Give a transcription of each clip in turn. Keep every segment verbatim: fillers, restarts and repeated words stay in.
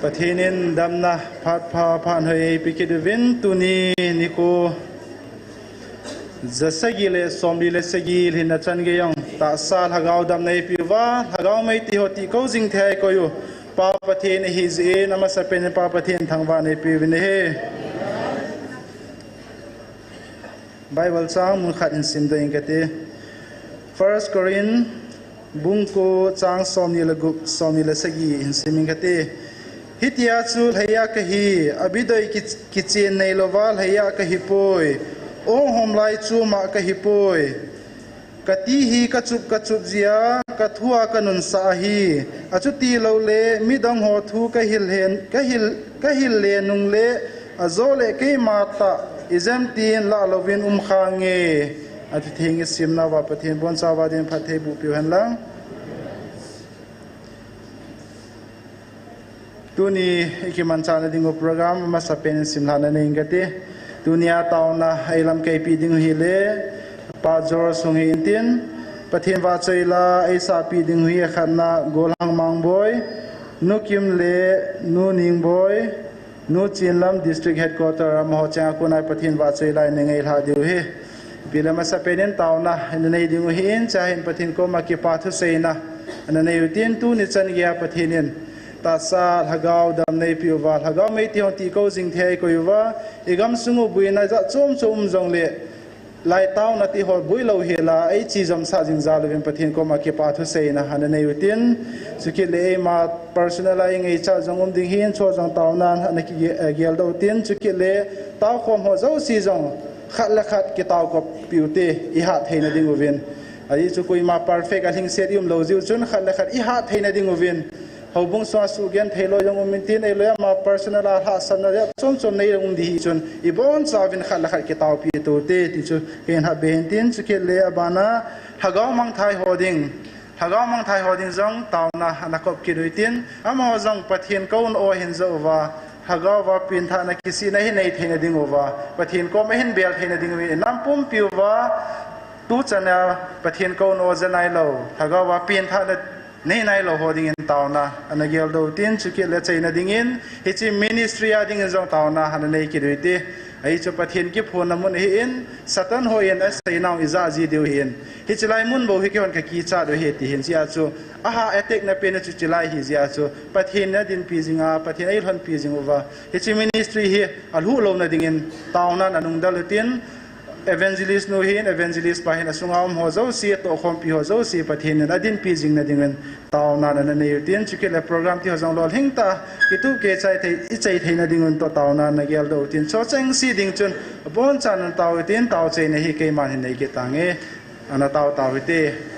Pathen in damna phat pha phat hoi eipeh kit uvin tuni nikho ja sagi le som li le sagi lhinna chan gei jong tahsa lhagao damna eipeh uva, lhagao mei ti ho ti kou jing thei koi u Pa Pathen ahi jeh in amasapen in Pa Pathen thangvah eipeh uvin ahi. Bible chang mun khat hin simdoh inge kati. First Corinth bung ko chang som ni le gup, som ni le sagi hin sim inge kati. Hitia chu lhaiya kahi, abidoi ki, kichen neilouva lhaiya kahi poi. Ong hom lai chu ma kahi poi. Kati hi kachup kachup jia, kathua kanunsah ahi. Achuti loule midang ho thu kahil hen, kahil, kahil le nungle, ajole keima tah ijemtin lah louvin um khange. Ati theng isimna uva Pathen bonchauva din phatthei boh peh u hen lang. Tuni ikimanchah na dingu program amasapen in simlhahna nei inge kati. Tunia taona eilamkai peh dingu hile Pa George hung hi intin, Pathen vahchoi la eisah peh dingu hi akhatna Golhang Mangboi, Nu Kim le Nu Ningboi, Nu Chinlam District Headquarter amaho cheng a kona Pathen vahchoi la nei ngailha diu hi. Pile amasapen in taona ana nei dingu hin, chahin Pathen koma kipa thuseina ana nei utin tuni chan geiya Pathen in tahsa lhagao damna eipeh uva, lhagao mei ti ho ti kou jing thei koi uva, igamsung u buina jat chom chom um jongle, lai taona ti ho boi lou hela eiche jomsah jing jal uvin Pathen koma kipa thuseina ana nei utin, chukit le eima personal a ingaichat jong um ding hin, chu jong taona ana ki, eh, geldoh utin, chukit le taokhom ho jouse jong khat le khat kitaokop peh ute, ihat theina dinguvin. Ajeh chu koima perfect alhingset ium lou jeh u chun khat le khat ihat theina dinguvin. Houbung sunga sugenthei lou jong um intin, eiloiya ama personal a lhahsamna jat chom chom nei jong um ding hi chun, ibonchauvin khat le khat kitaopeh ute ti chu kahin hatbe hin tin, chukit le abana lhagao mangthai ho ding, lhagao mangthai ho ding jong taona ana kop kit utin, amaho jong Pathen kouna o ahin joh uva, lhagao va penthahna kisihna ahin nei theina dinguva, Pathen koma ahin bel theina dinguvin inam pumpi uva, tuchana Pathen kouna o ja nailou, lhagao va penthahna nei nailou ho dingin taona ana geldoh utin, chukit le achaina dingin hiche ministry a dingin jong taona ana nei kit ute. Ajeh chu Pathen kiphonna mun ahin, Satan hon aseinau ijah ji diu ahin. Hiche lai mun bou hi keihon kakichat u ahi ti hin jeh a chu, aha attack na pen chu hiche lai ahi jeh a chu, Pathen in adinpi jinga, Pathen in eilhonpi jing uva, hiche ministry hi alhuh louna dingin taonan anungdal utin, evangelist nu hin, evangelist pa hin, asunga um ho jouse, atohkhompi ho jouse Pathen in adinpi jingna dingin taonan ana nei utin, chukit le program ti ho jong lolhing tah kitup kichai thei, ichai theina dingun toh taonan ana geldoh utin, chucheng se ding chun abonchan ana tao utin, taochaina hi keiman hin nei kit tange, ana tao tao hite.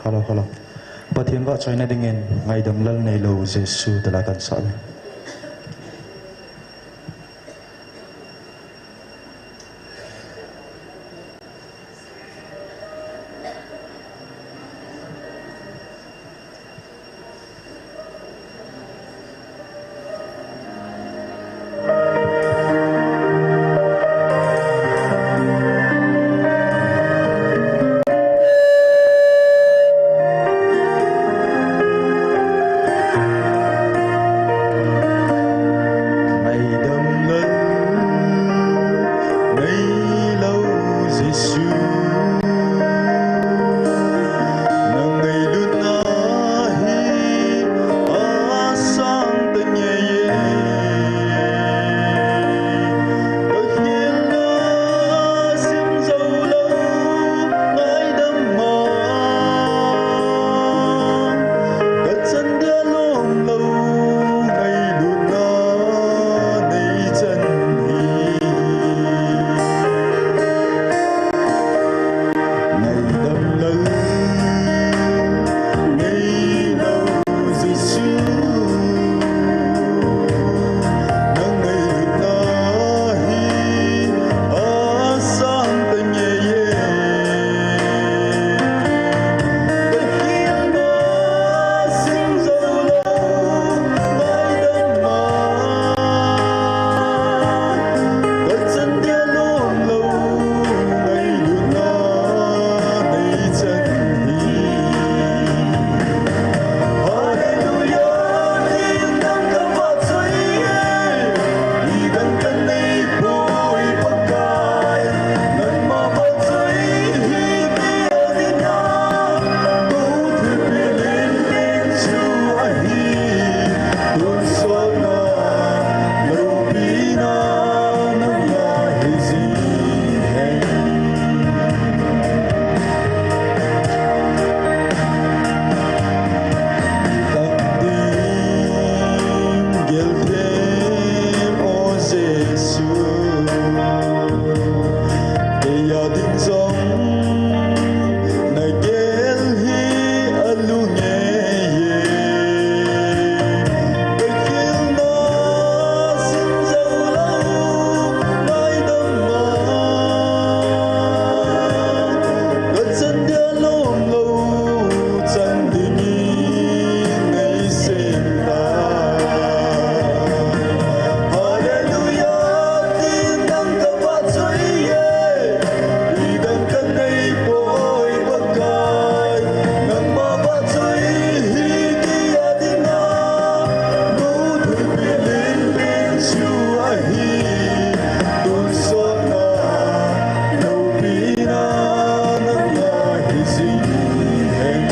Hello, hello. Pathen vahchoina dingin Ngaidam Lal Neilou Jesu tia la kan sa le. Ngaidam Lal Neilou Jesu, na ngailutna hi asang tah nge e. Ka khelna sim jou lou, ngaidam a ka chan dia lom lou, ngailutna nei chan hi. Ngaidam Lal Neilou Jesu, na ngailutna hi asang tah nge e. Ka khelna sim jou lou, ngaidam a ka chan dia lom lou, ngailutna nei chan hi. Hallelujah, tin dang ka vahchoi e, ni dang ka nei poi Pakai, nangma vahchoi hi tia dinga, kou thilpeh lenpen chu ahi, tonsotna loupina nangma hi jing hen. Takdim gel them o Jesu, kei a ding jong na gel hi alunggel e. Ka khelna sim jou lou, ngaidam a ka chan dia lom lou, chan dingin nei sem tai. Hallelujah, tin dang ka vahchoi e, ni dang ka nei poi Pakai, nangma vahchoi hi tia dinga, kou thilpeh lenpen chu ahi, tonsotna loupina nangma hi jing hen.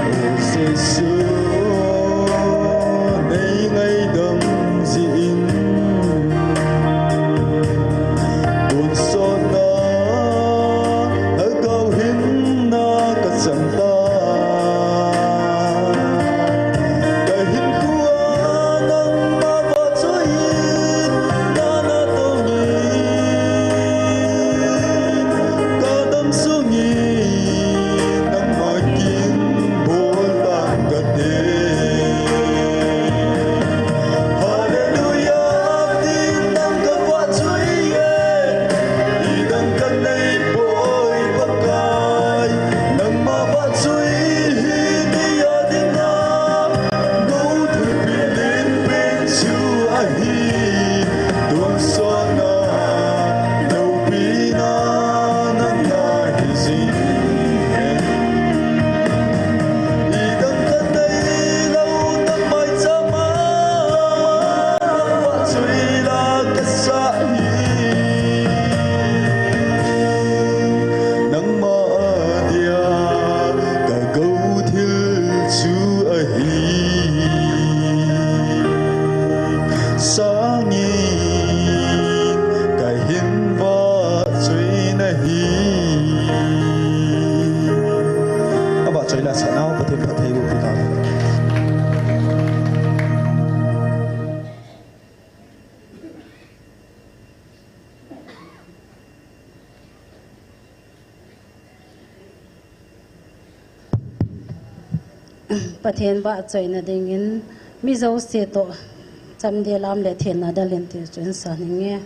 O Jesu, nei ngaidam jeh in, tonsotna lhagao hinna ka chang tai. Ka hinkho a nangma vahchoi in, na na tong in, ka dam sung in nangma kin bol tang kate. Hallelujah, tin dang ka vahchoi e, ni dang ka nei poi Pakai, nangma vahchoi hi tia dinga, kou thilpeh lenpen chu ahi, tonsotna loupina nangma hi jing hen. Ni dang ka nei lou, nang maicham a, nang vahchoi la ka sa hi. Nangma a dia ka gou thil chu ahi. Sangin Te phatthei boh peh tauhen. Pathen vahchoina dingin mi jouse toh chamdel a um le thenna dalhin ti chu in san inge.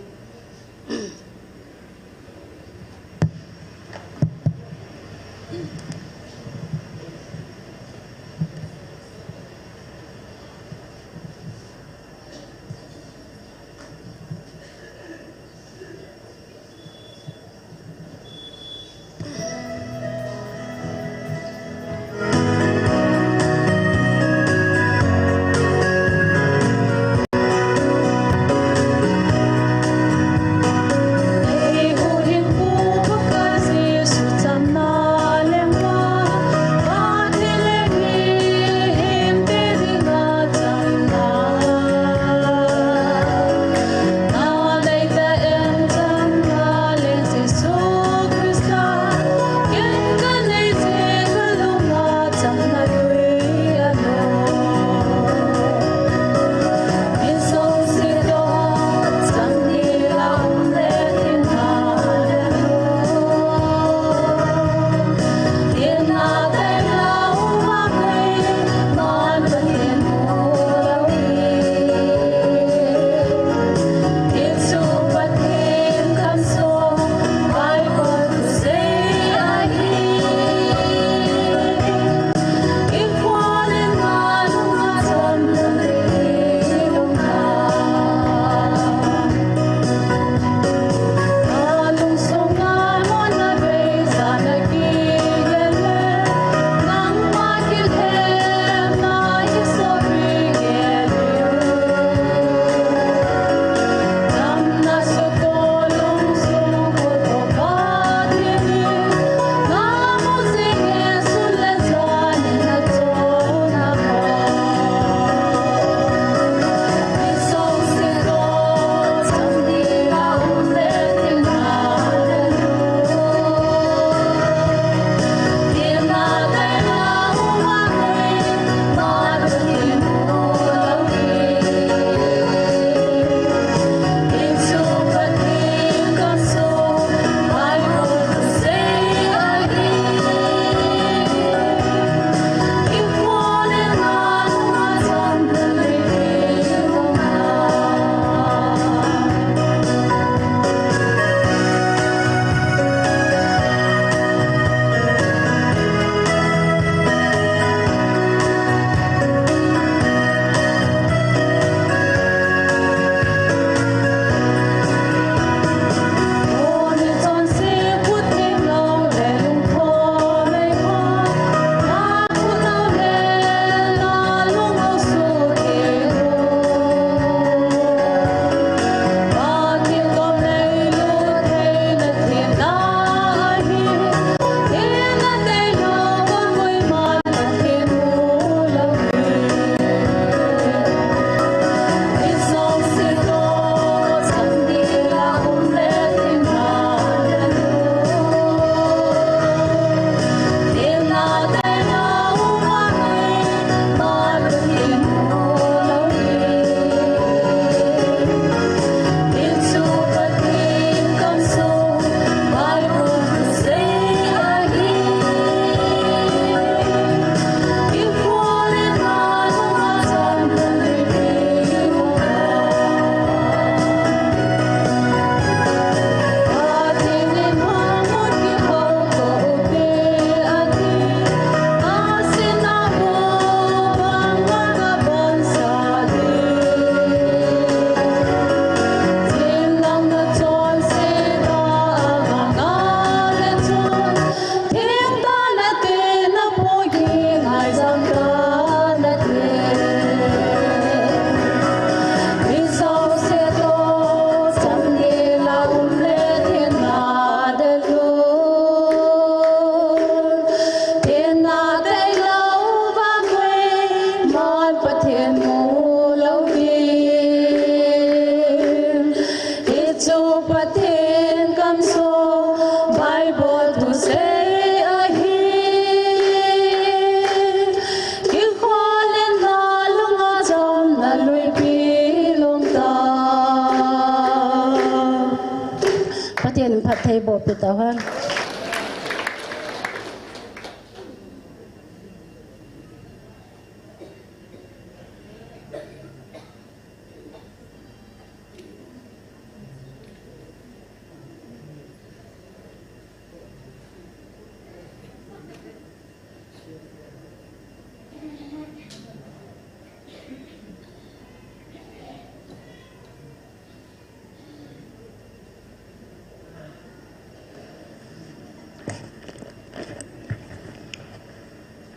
Phattheiboh pe tauhen.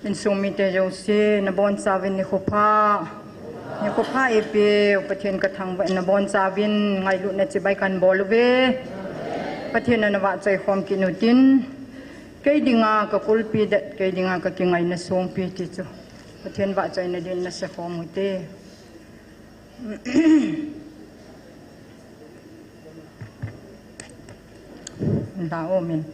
Insung mite jouse, nabonchauvin nikho pha. Nikho pha eipeu, Pathen kathangvah in nabonchauvin ngailutna chibai kahin bol uve. Pathen in navahchoi khom kit utin. Kei dinga kakulpi det, kei dinga kakingaina songpi ti chu Pathen vahchoina din nasa khom ute. Nda omin.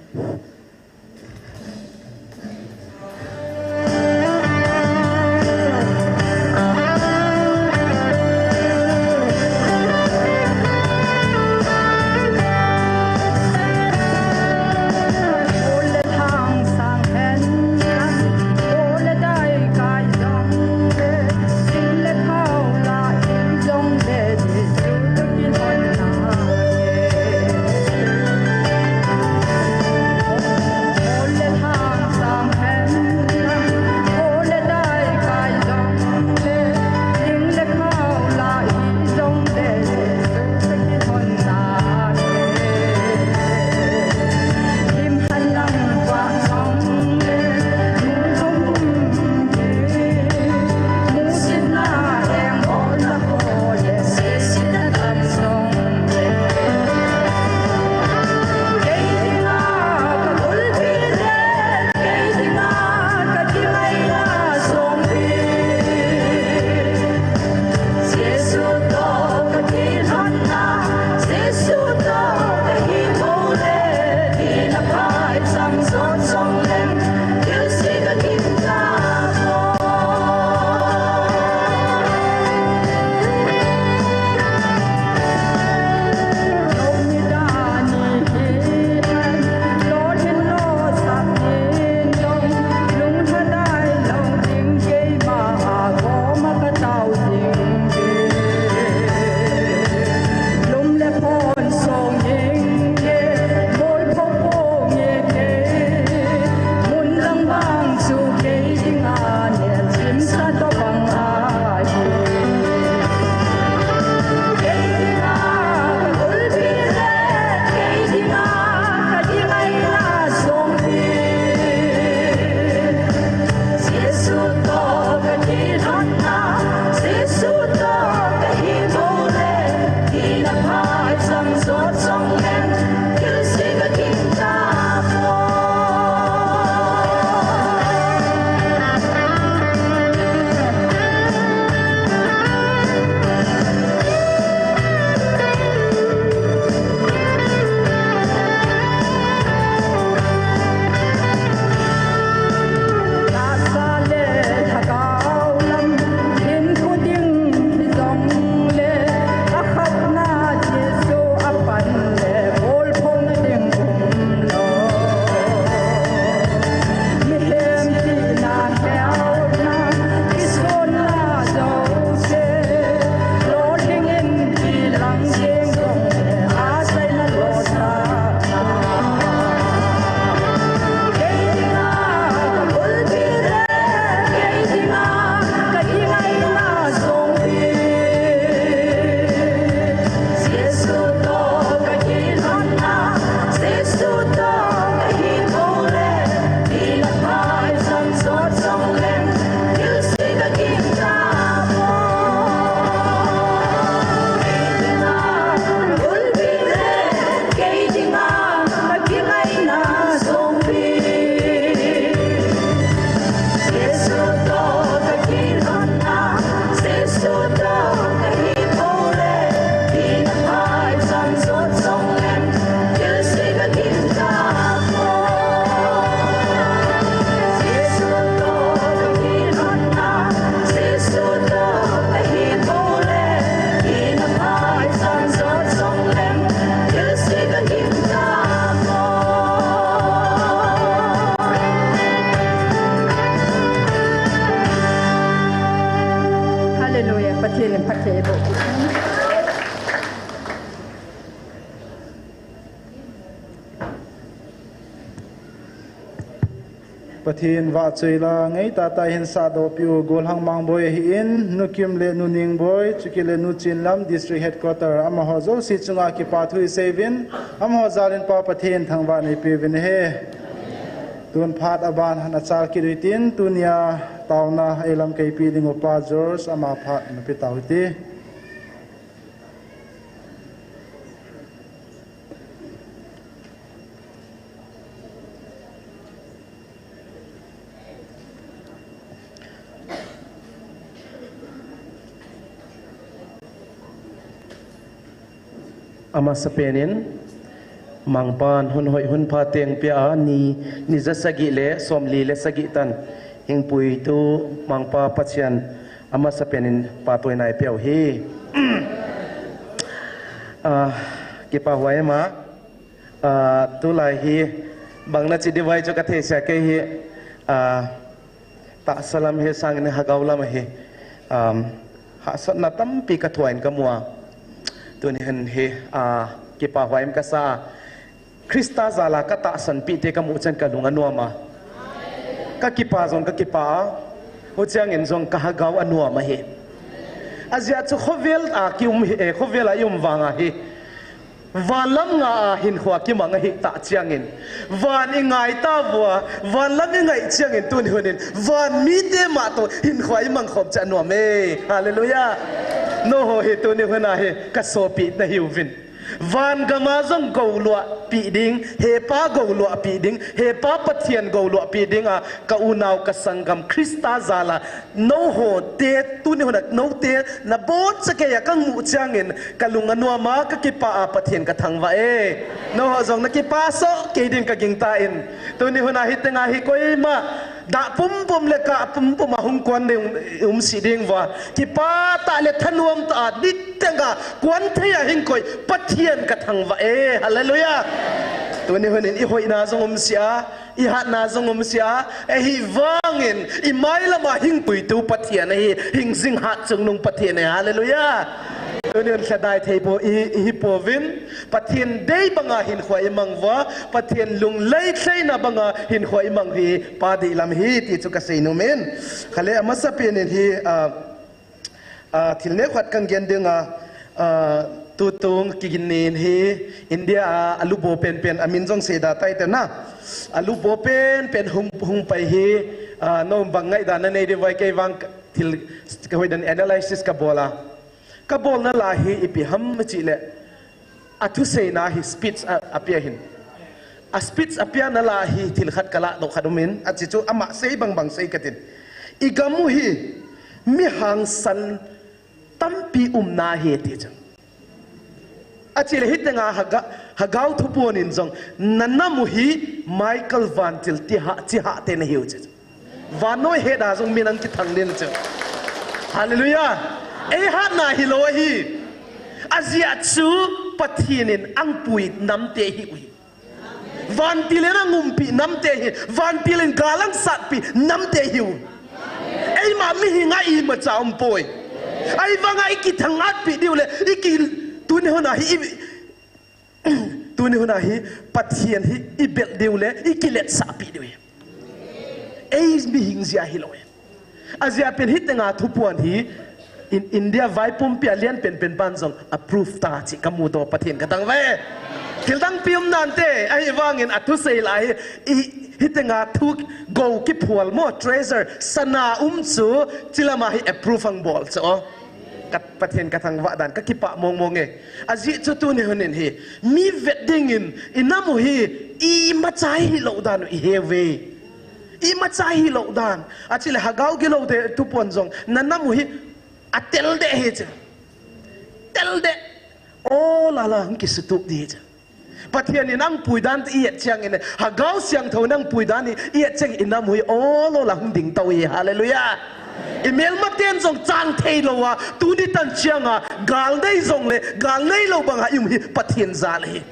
Pathen phatthei boh. Pathen vahchoila ngeitah tah in sahdohpeh u Golhang Mangboi ahin, Nu Kim le Nu Ningboi, chukit le Nu Chinlam, District Headquarter, amaho jouse chunga kipathu iseiyuvin, amaho jal in Pa Pathen thangvah neipeuvin ahi. Tun phat aban ana chal kit uhitin, tunia taona eilamkai peh ding u Pa George, ama phat ana pe tau hite. Amasapen in, Mangpan hun hoi hun pha teng pia a ni, ni ja sagi le, somli le sagi tan, hingpuitu Mangpa Pathen, amasapen in patoina eipeu hi. Ah, kipah huai ma, ah, tulai hi, bang nachi diu vai chu kathei sia kei hi, ah, tahsa lam hi sangin Hagao lam hi, um, hahsatna tampi kathoh in kamu a. Tuni hin hi, ah, kipah huai kasa a. Christa jal a katahsan peh te kamu chan kalung anuam a. Kakipah jong kakipah a. Huchiang in jong kaHagao anuam ahi. Ajeh chu khovel a kium hi, eh, khovel a i um vang a hi. Van lam nga a hinkho kimang ahitah chiang in. Van i ngai tauva, van lam i ngai chiang in tuni hun in. Van mite mah toh hinkho i mang khom chu anuam e. Hallelujah. Nangho hi tuni hun a hi kasopi nahiuvin. Van gam a jong gou luah peh ding, hepa gou luah peh ding, hepa Pathen gou luah peh ding a, ka unau ka sanggam Christa jal a, nangho te, tuni hun a, note, naboncha kei a kamu chiang in, kalung anuam a, kakipah a Pathen kathangvah e. Nangho jong nakipah soh kei din kagingta in. Tuni hun a hiteng a hi koima, dah pumpum le kah pumpum a hung kuan ding um, um si ding uva. Kipah tah le thanuam tah a, niteng a, kuan thei a hung koi, Pathen kathangvah e, hallelujah. Tuni hun in i hoina jong um si a, i hatna jong um si a, ahivang in, i mailam a hingpuitu Pathen ahi, hingjing hatchungnung Pathen ahi, hallelujah. Tuni hun lhadai thei bou i, i hi pouvin, Pathen dei banga hinkho i mang uva, Pathen lunglhai theina banga hinkho i mang hi, Pa deilam hi, ti chu kasei nom in. Khat le amasapen in hi, ah, ah, thil neokhat kagen ding a, ah, tutung kigin ni in hi, India a, alu bo penpen, amin jong seida tai te na. Alu bo penpen hung, hung pai hi, ah, nangho bang ngaidam nanei diu vai kei vang thil, kahoidan analysis kabol a. Kabolna la hi ipi ham chile, athuseina hi speech a, apeh in. A speech apehna la hi thil khat kaladoh khat um in, achi chu ama sei bangbang sei katin. I gam u hi mi hangsan tampi umna ahi ti chu. Achile hiteng a Haga-, Hagao thupuan in jong, na nam u hi Michael Vantil ti ha, chi ha te nahiu chu. Vannoi het a jong min akithang ding chu. Hallelujah. Eihatna hilou ahi. Ajeh chu Pathen in ahung pui nam te ahiu hi. Vantil in ahung umpi nam te ahi. Vantil in gal ahung satpi nam te ahiu. Eima mihinga imacha umpoi. Ahivanga i kithang-at pi diu le, i ki, tuni hun a hi i, tuni hun a hi Pathen hi i bel diu le, i kiletsah pi diu hi. Ei mihing jeh hilou hi. Ajeh pen hiteng a thupuan hi, in, India vaipumpi a lian penpen pan jong approve ta chi kamu to Pathen kathangvah e. Thil dang pi um nante, ahivangin athusei la hi, i, hiteng a thu gou kiphual mo, treasure, sana um chu, chilam a hi approve ahung bol chu. Ka, Pathen kathangvah dan, kakipah mongmong e. Ajeh chu tuni hun in hi, mi vet dingin, i nam u hi, imacha hilou dan u i he uve. Imacha hilou dan. Achile Hagao gilou te thupuan jong, na nam u hi, atel deh ahi chu. Tel deh. O la la, hung kisutup ding ahi chu. Pathen in ahung pui dan i et chiang in, Hagao Siangthou in ahung pui dan i et chiang in, i nam u hi o lo la hung ding tau hi, hallelujah. I melmaten jong chang thei lou a, tuni tan chiang a, gal nei jongle, gal neilou banga i um hi Pathen jal ahi.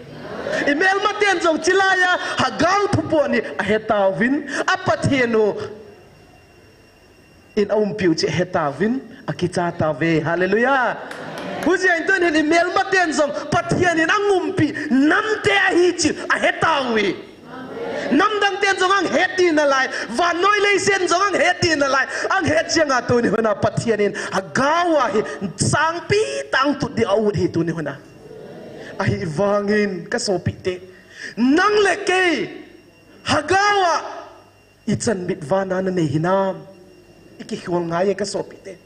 I melmaten jong chilai a, Hagao thupuan hi ahe tauvin, a Pathen u in aumpiu chu ahetauvin, akicha tauve. Hallelujah. Hijeh in tunin imelmaten jong Pathen in aumpi namte ahi chu ahetauve. Namdangten jong anghet ding nalai, vannoi leiset jong anghet ding nalai, anghet jeh a tuni huna Pathen in Hagau a hi sangpi tah a tut ding aum hi tuni huna. Ahivangin kasopite, nang le kei Hagau a ichan mit vana nanei hinam? Ikihol ngai e kasopite.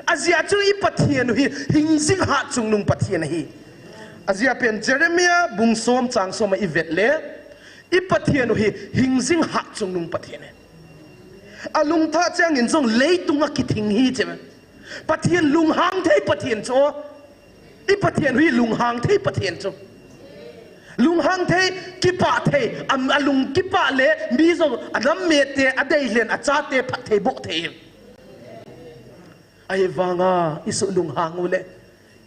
Ajeh chu i Pathen u hi hingjing hatchungnung Pathen ahi. Ajeh pen Jeremiah bung som chang som a ivet le, i Pathen u hi hingjing hatchungnung Pathen ahi. Alungthah changin jong leitung a kithing hi che. Pathen lunghang thei Pathen chu. I Pathen u hi lunghang thei Pathen chu. Lunghang thei, kipah thei, am, alung kipah le mi jong anam mete, adeilen, achate phatthei boh thei. Ahivanga isuh lunghang u le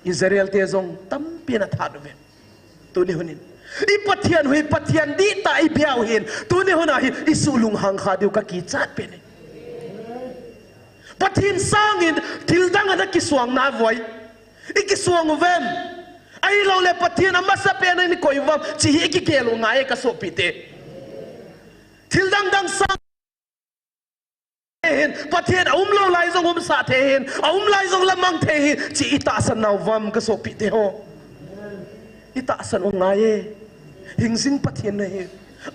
Israel te jong tampi ana that uve. Tuni hunin i Pathen u hi Pathen dihtah ibia u hin, tuni huna hi isuh lunghang kha diu kakichat pen e. Pathen sangin thildang ana kisuang navoi. Ikisuang uvem? Ahilouleh Pathen amasapen a ikoi uvem? Chi hi ikigel u ngai e kasopite. Thildang dang sang hin, Pathen aumlou lai jong umsah thei hin, aum lai jong lamang thei hin, chi itahsan nau vem kasopite ho? Itahsan u ngai e. Hingjing Pathen nahi.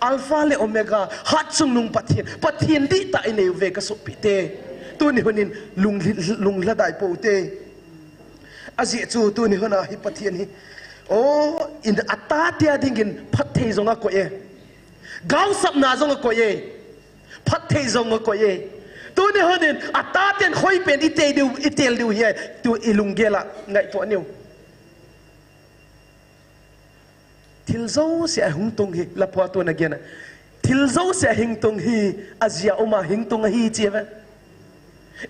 Alpha le Omega, hatchungnung Pathen, Pathen dihtah inei uve kasopite. Tuni hunin lung, lunglhadai pou te. Ajeh chu tuni huna hi Pathen hi, o, in atate a dingin phatthei jong akoi e. Gaosapna jong akoi e. Phatthei jong akoi e. Tuni hunin ataten khoipen itel diu, itel diu hi ai, tu ilunggel a ngaito niu. Thil jouse ahung tung hi, laphua tuna gena. Thil jouse ahung tung hi, ajia uma hung tung ahi chi ve.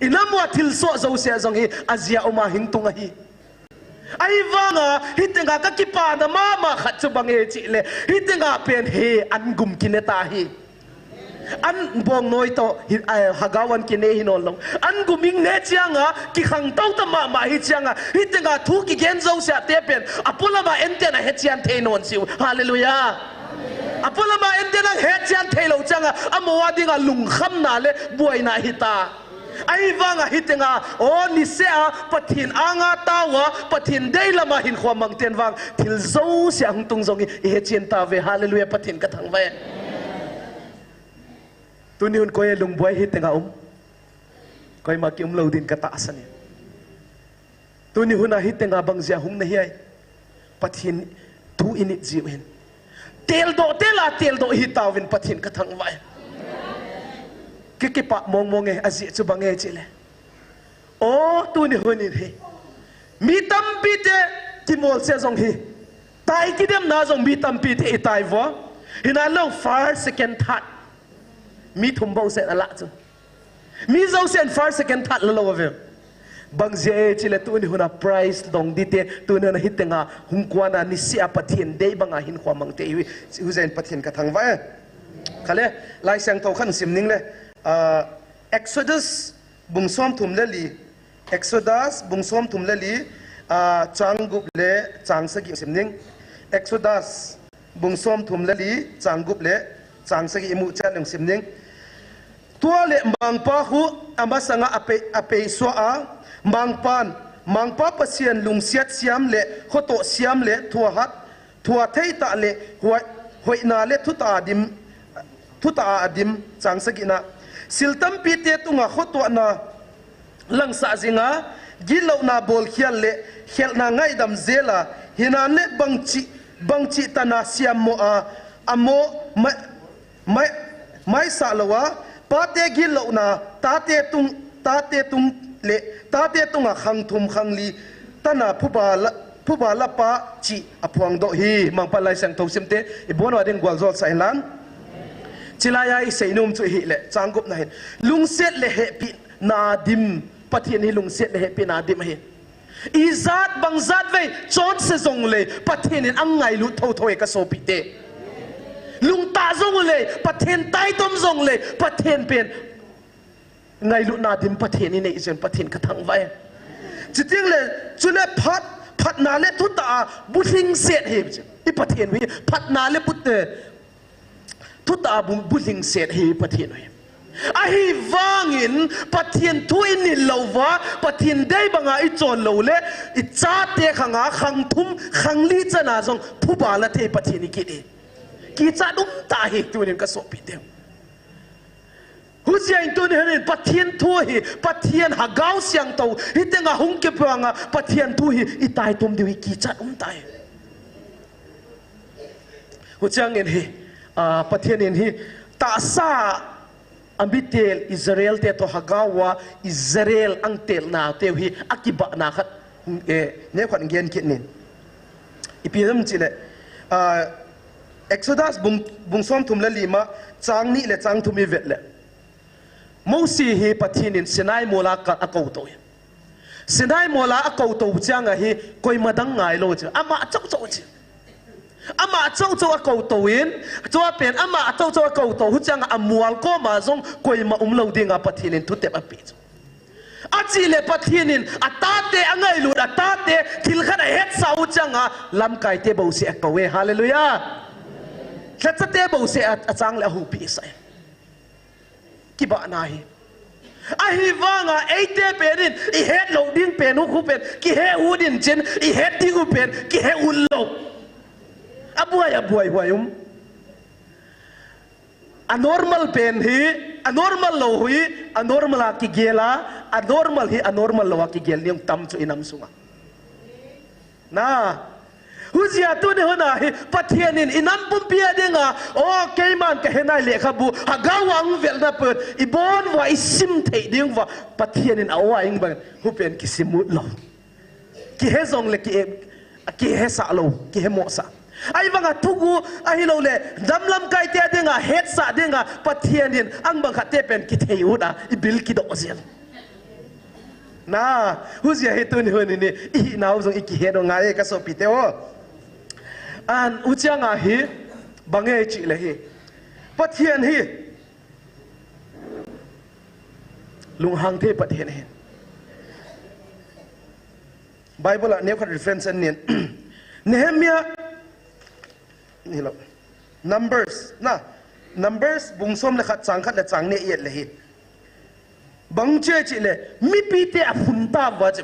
Inam ua thilsoh jouse jong hi, ajia uma hung tung ahi. Ahivanga, hitenga kakipana mama khat chu bang e chile, hitenga pen hi an gum kine ta hi. An bong noi to, hi, a, Hagau an kine hi non long. An gum ing ne chianga, kikhang tou ta mama hi chianga, hitenga thu kigen jouse a te pen, apolama enten ahechian thei non siu. Hallelujah. Apolama enten ahechian thei lou chianga, amaho a dinga lungkhamna le buaina hita. Ahivanga hitenga, o, niseh a, Pathen anga taova, Pathen deilama hinkho mangten vang, thil jouse ahung tung jong i, ihechian tauve, hallelujah, Pathen kathangvah e. Tuni hun koi e lungbuai hitenga um? Koima kium lou din katahsan e. Tuni huna hitenga bang jeh a hung nahi ai? Pathen thu init jiu hin. Teldoh, tela teldoh hitauvin Pathen kathangvah e. Ki, kipah mong mong e, ajeh chu bang e chile. O, tuni hunin hi. Mi tampi te kimolse jong hi. Tai kidemna jong mi tampi te itai vo. Hinalou first, second, third. Mi thum bou seh alah chu. Mi jousen first, second, third la lou ave. Bang jeh e chile tuni huna prize dong dite, tuni huna hitenga hung kuana niseh a Pathen dei banga hinkho mang te hi, hijeh in Pathen kathangvah e. Kale, Laisiangthou khat sim ning le, ah, Exodus bung somthum le li, Exodus bung somthum le li, ah, chang gup le chang sagi sim ning. Exodus bung somthum le li, chang gup le chang sagi imu chan ning sim ning. Tua le mangpa khu amasanga apei, apei sua a, mangpan, mangpa Pathen lungsiat siam le, khoto siam le, thuahat, thua thei tah le, hoi, hoina le, thuta adim, thuta adim, chang sagina. Sil tampi te tunga khotuana, langsah jinga, gitlouna bolkhial le, khelhna ngaidam jela, hinan le bangchi, bangchi tana siammo a, amo, ma, mai, maisah lou a, pate gitlouna, tate tung, tate tung le, tate tunga khang thum khang li, tana phuba la, phuba la pa chi aphuang doh hi, mangpa Laisiangthou simte, ibon uva ding gualjol sah inlang. Chilai a isei nom chu hile, chang gupna hin. Lungset le hepina dim, Pathen hi lungset le hepina dim ahi. Ijat bangjat vei chonse jongle, Pathen in angailut thotho e kasopite. Lungtah jongle, Pathen taitom jongle, Pathen pen ngailutna dim Pathen inei jeh in Pathen kathangvah e. Chuteng le, chule phat, phatna le thutah a bulhingset hi, i Pathen hi phatna le bu, eh, thutah a bu, bulhingset hi Pathen hi. Ahivangin Pathen thu inil lou uva, Pathen dei banga ichon lou le, ichate khang a, khang thum, khang li chan a jong phuba la thei Pathen hi kiti. Kichat um tah hi tunin kasopite. Hijeh in tuni hin Pathen thu hi, Pathen Lhagao Siangthou, hitenga hung kipang a Pathen thu hi, itaitom diu hi kichat um tah hi. Huchang in hi, ah, Pathen in hi, tahsa a mitel Israel te toh Lhagao a Israel angtelna teu hi, akibahna khat, eh, neokhat gen kit nin. Ipi ham chile, ah, Exodus bung, bung somthum le li ma, chang ni le chang thum ivet le. Mosi hi Pathen in Sinai mol a ka, akouto e. Sinai mol a akouto chang a hi koima dang ngailou chu. Ama chauchau chu. Ama chauchau akouto in, chua pen ama chauchau akouto, huchang a amual koma jong koima umlou dinga Pathen in thutep ape chu. Achile Pathen in atate angailut, atate thil khat ahetsah u chang a lamkaite bouseh akou e. Hallelujah. Lhachate bouseh a, achang le ahupi isah e. Kibahna hi. Ahivanga eite pen in, ihet lou ding pen u khu pen, kihe u din chin, ihet ding u pen, kihe u lou. Abuai, abuai, huai um. Anormal pen hi, anormal lou hi, anormal a kigel a, anormal hi, anormal lou a kigel ni jong tam chu inam sunga. Na, hujeh a tuni hun a hi, Pathen in inam pumpi a dinga, o, keiman kahe nai lekhabu, Lhagao a hung velna pen, ibon uva isim thei ding uva, Pathen in a-o a hung bang, hupen kisim ut lou. Kihe jongle ki, kihesah lou, kihemohsah. Ahivanga thugu, ahilouleh, nam lamkaite a dinga, hetsah dinga, Pathen in, ang bang khat te pen kithei ut a, ibil kidoh jeng. Na, hujeh a hi tuni hun in, ihinau jong ikihet u ngai e kasopite o. An, huchang a hi, bang e chile hi. Pathen hi, lunghang thei Pathen hi. Bible a neokhat reference an nin. Nehemiah, hilou. Numbers, na. Numbers, bung som le khat, chang khat le chang ni iet le hi. Bang che chile, mipite aphun tauva che.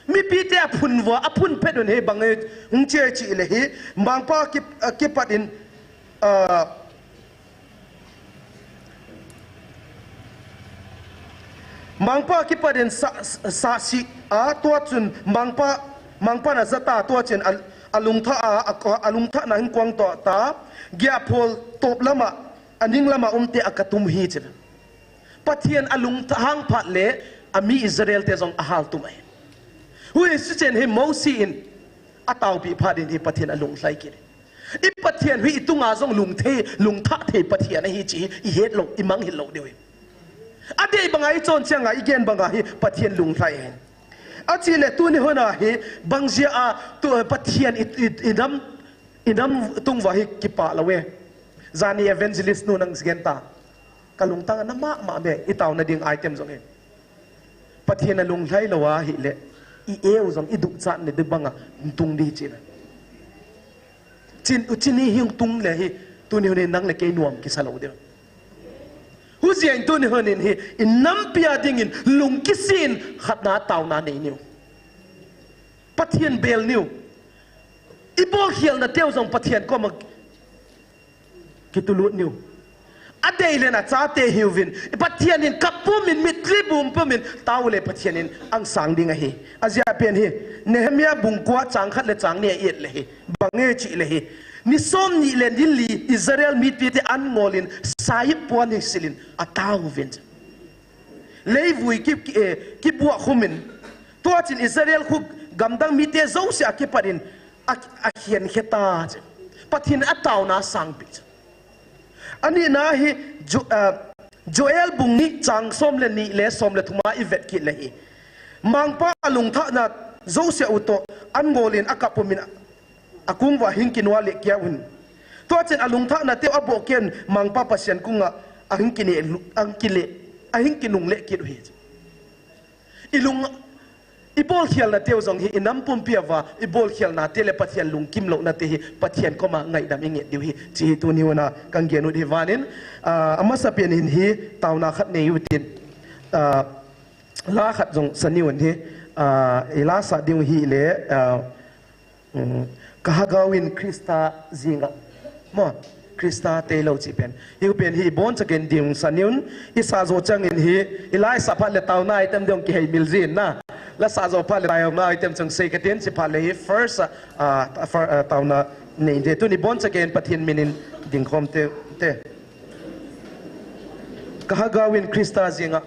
Mipite aphun uva, aphun pet un hi bang e, hung che chile hi, mangpa kip, ah, kipat in, ah, mangpa kipat in sa, sa, sasi a, tua chun mangpa, mangpan ajat a, tua chun a, alungthah a, a, alungthahna hin kuang toh ta, giahphol top lama, aning lama umte akatum hi chun. Pathen alunghang phat le, ami Israel te jong ahal tum ahi. Hui suchen hi Mosi in ataopi phat in hi Pathen alunglhai kit. I Pathen hi itunga jong lungthei, lungthah thei Pathen ahi chi hi ihet lou, imang hil lou diu hi. Adei banga ichon chang a igen banga hi Pathen lunglhai ahi. Achile tuni hun a hi bang jeh a tu Pathen i, i, inam, inam tung uva hi kipah lou e. Jani evangelist nu nang gen ta. Ka lungtang a na mama me, i taona ding item jong e. Pathen alunglhai lou ahile, i eu jong i duchat na ding banga tung di china. Chin, u chini hi tung le hi, tuni hun in nang le kei nuam kisa lou ding. Hujeh in tuni hun in hi, i nampi a dingin lungkisin khatna taona nei niu. Pathen bel niu. I bolkhelna teu jong Pathen koma kitulut niu. Adei le na chate hiuvin. Pathen in kap pumin, mitlhi bum pumin, tao le Pathen in angsang ding ahi. Ajeh pen hi, Nehemiah bung kua chang khat le chang ni a et le hi. Bang e chile hi. Ni som ni le ni li Israel mite an ngol in saip puan hi sil in ataovin. Leivui ki, ki, eh, kibuah khumin. Tua chun Israel khu gamdang mite jouse akipat in a, akhen khe ta chu. Pathen in ataona sangpi chu. Anina hi Jo-, ah, Joel bung ni chang som le ni le som le thum a i vet kit le hi. Mangpa alungthahna jouse u toh an ngol in akap pumin akung uva hing kinua le kia un. Tua chun alungthahna teu aboh ken Mangpa Pathen kung a ahing kine lu-, ahing kile Ahin kinungle kit u hi. I lung, i bolkhelna teu jong hi, i nam pumpi a va, i bolkhelna te le Pathen lungkim louna te hi, Pathen koma ngaidam i nget diu hi, ti hi tuni huna kan gen u hi vanin, ah, amasa pen in hi, tauna khat nei u tin, ah, la khat jong sa niu hi, ah, i la sa diu hi le, ah, Um, ka hagao in Krista jinga. Mo, Krista tei lo chi pen. Hiu pen hi bon chaken ding sa niun, i sa jo chang in hi, i la i sa phat le tauna item dong kihei mil jin na. La sa jo phat le tauna item chang sei ka tin chi phat le hi first, ah, ah, fir-, ah, tauna nei de. Tuni bon chaken Pathen min in ding khom te, te. Ka hagao in Krista jinga.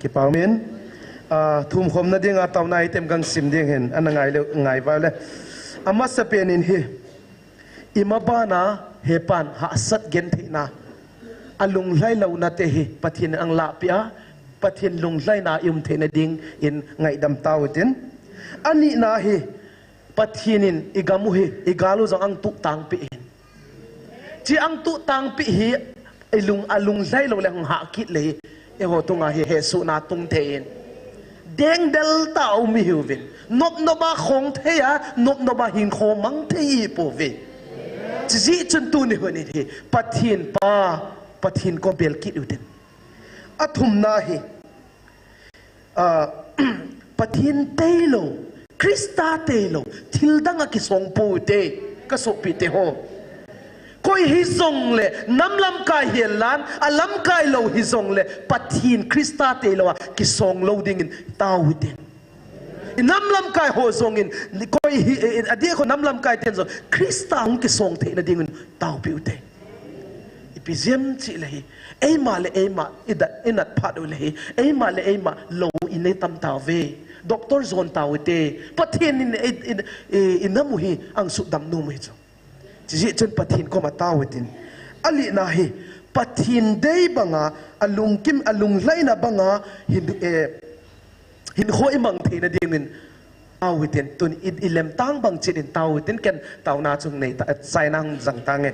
Paumin, ah, thumkhomna dinga taona item kang sim ding hin, ana ngai le, ngai vale. Amasapen in hi, ima bana hepan hahsat gentheina, alunglhai louna te hi, Pathen in ang lahpeh a, Pathen lunglhaina i um theina dingin ngaidam tauhitin. Anina hi, Pathen in i gam u hi, i gal u jong ang tuhtangpeh in. Chi ang tuhtangpeh hi, i lung, alunglhai lou le hung hah kit le hi, eiho tunga hi hesohna tung thei in. Dengdel tah a um i hiuvin. Nopnop a khong thei a, nopnop a hinkho mang thei i pouve. Chijeh chun tuni hun in hi, Pathen pa, Pathen kom bel kit uhitin. Athumna hi, ah, Pathen deilou, Christa deilou, thil dang a kisong poute, ka sopi teho. Koi hijongle, nam lamkai hihen lang, alamkai lou hijongle, Pathen Christa deilou a kisong lou dingin tao uhitin. I nam lamkai ho jongin, koi hi, eh, eh, adeh kho nam lamkai ten jong, Christa hung kisong theina dingin taopi ute. Ipi jeh ham itile hi, eima le eima, i da, i nat phat u le hi, eima le eima lou i nei tam tauve. Doctor jon tau ute. Pathen in, i, i, i, i nam u hi, ang sudam nom u hi chu. Chijeh chun Pathen koma tao uhitin. Alina hi, Pathen dei banga, alungkim, alunglhaina banga, hin, eh, hinkho i mang theina dingin tao uhitin, tun i, i lemtang bang chet in tao uhitin, ken taona chung nei ta, chaina hung jang tange.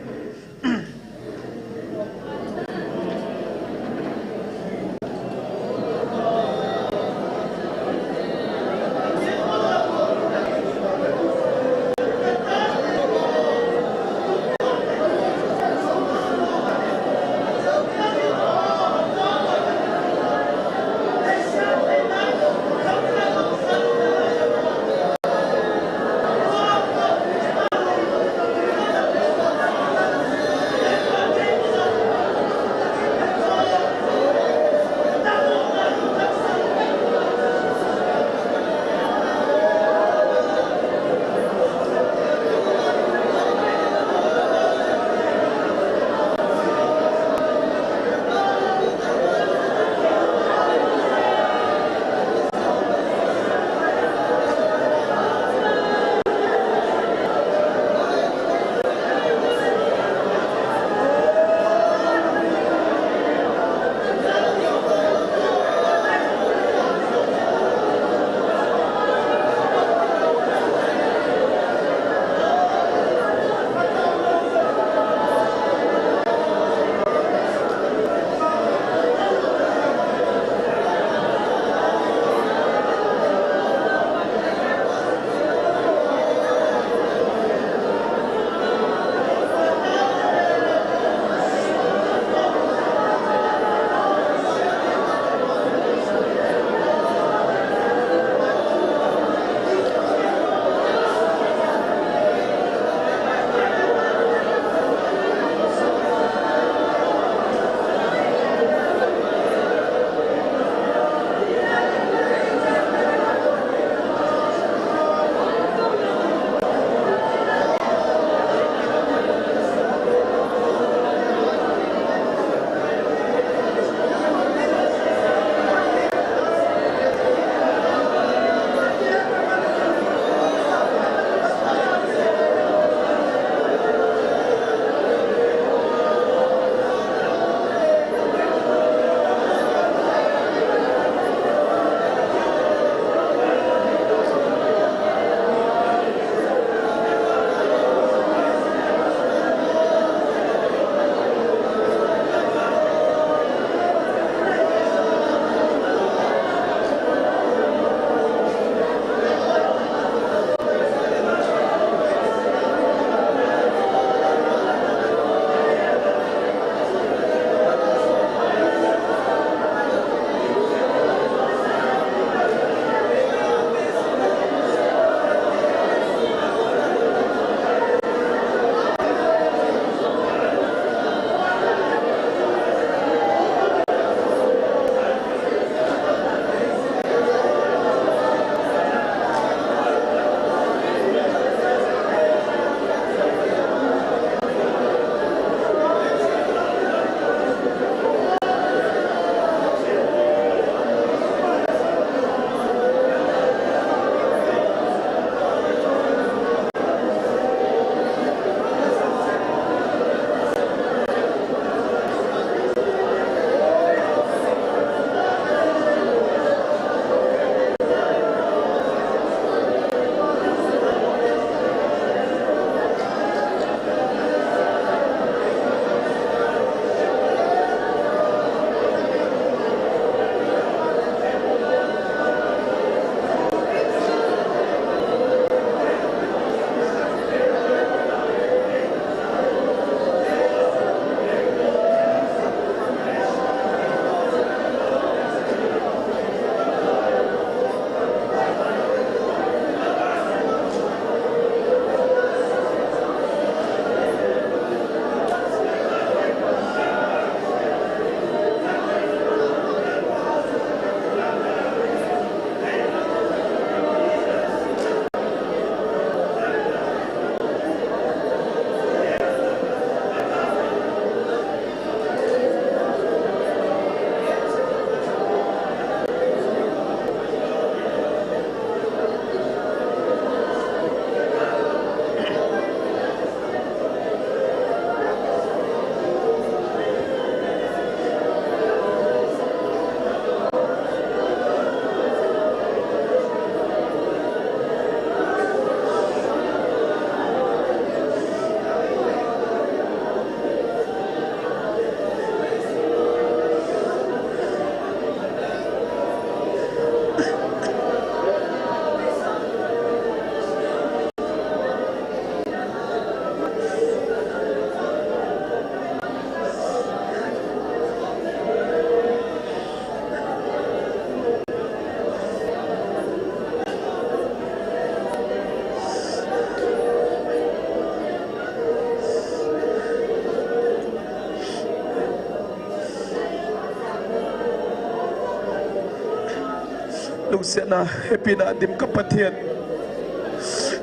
Lungsetna, hepina dim ka Pathen.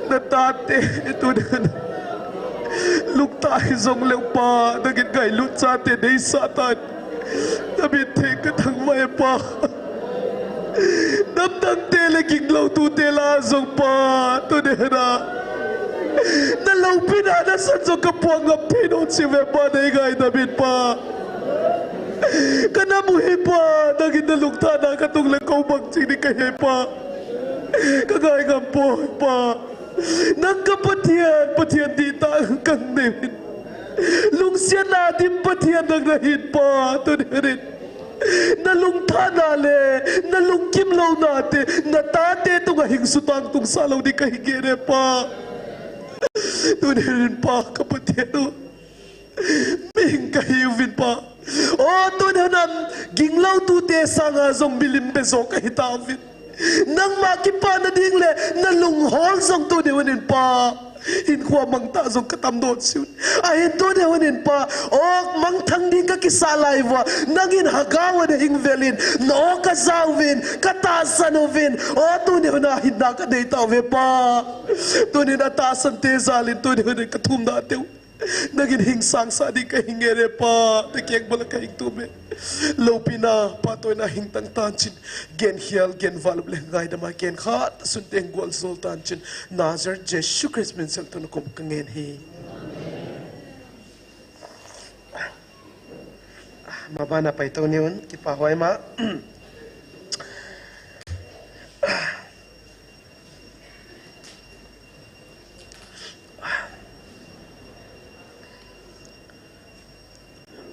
Na tate, tuni lungtah hijong leu Pa, nangin ngailut chate neisah tan. Na min theng ka thangvah e Pa. Namdangte le gingloutute lah a jong Pa, tuni hin a, na loupina nasan jong ka puang ngam thei nom cheh uve Pa, nei ngaidam in Pa. Ka nam u hi Pa, nangin na lungthahna ka tung le kou bang ching ding kahi Pa. Ka ngai ngam poi Pa. Nang ka Pathen, Pathen dihtah kang nei uvin. Lungsetna dim Pathen nang nahin Pa, tuni hin. Na lungthahna le na lungkim louna te, na tate tunga hing sutang tungsah lou ding kahi ngei e Pa. Tuni hin Pa ka Pathen u, mihing kahi uvin Pa. O, tuni hin a gingloutute sanga jong milim bejo kahi tauvin. Nangma kipana ding le na lunghol jong tuni hin Pa, hinkho a mangthah jong ka tam doh cheh un. Ahin tuni hin Pa, o, mangthang ding ka kisah lai uva, nangin Hagao a na hing vel in, na o ka ja uvin, ka tahsan uvin, o, tuni hin a hinna ka nei tauve Pa. Tuni hin a tahsante jal in tuni hin ka thumna teu nangin hing sangsah ding kahi ngei e Pa, na keng bol a ka hing tum e. Loupina, phatlouna hing tang tan chin, genkhel, genvalup le ngaidam a ken khat sunte hing gual jol tan chin, Nazareth Jesu Christ min sel tun kum ka ngen hi. Mabana pai tau ni un, kipahhuai ma.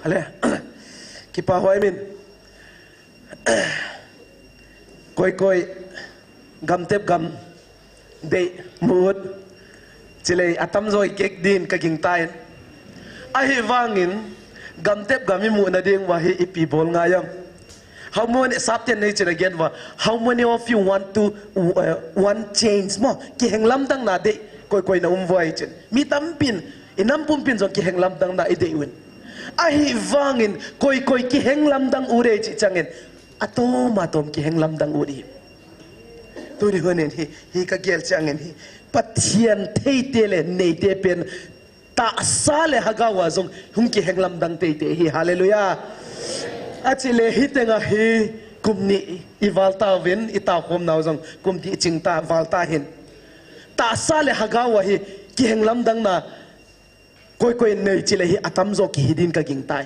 Ale, kipahhuai min. Koi koi, gamtep gam, dei, mut. Chilei, atamjo i kek din ka gingtan. Ahivangin, gamtep gam i mutna ding uva hi ipi bol ngai am. How many, Sapten nei chun again uva, how many of you want to, uh, want change mo? Kiheng lamdang na dei, koi koi na um uva i chun. Mi tampin, i nam pumpin jong kiheng lamdang na i dei un. Ahivangin, koi koi kiheng lamdang u dei chih changin, atom atom kiheng lamdang u dei. Tuni hin hi, hi ka gel changin hi, Pathen theite le neite pen, tahsa le Hagao a jong hung kiheng lamdang teitei hi. Hallelujah. Achile hi tenga hi kum ni i val tauvin, i tao khom nau jong kum ni ching ta val ta hin. Tahsa le Hagao a hi kiheng lamdang na koi koi nei chile hi atamjo kihi din ka gingtai.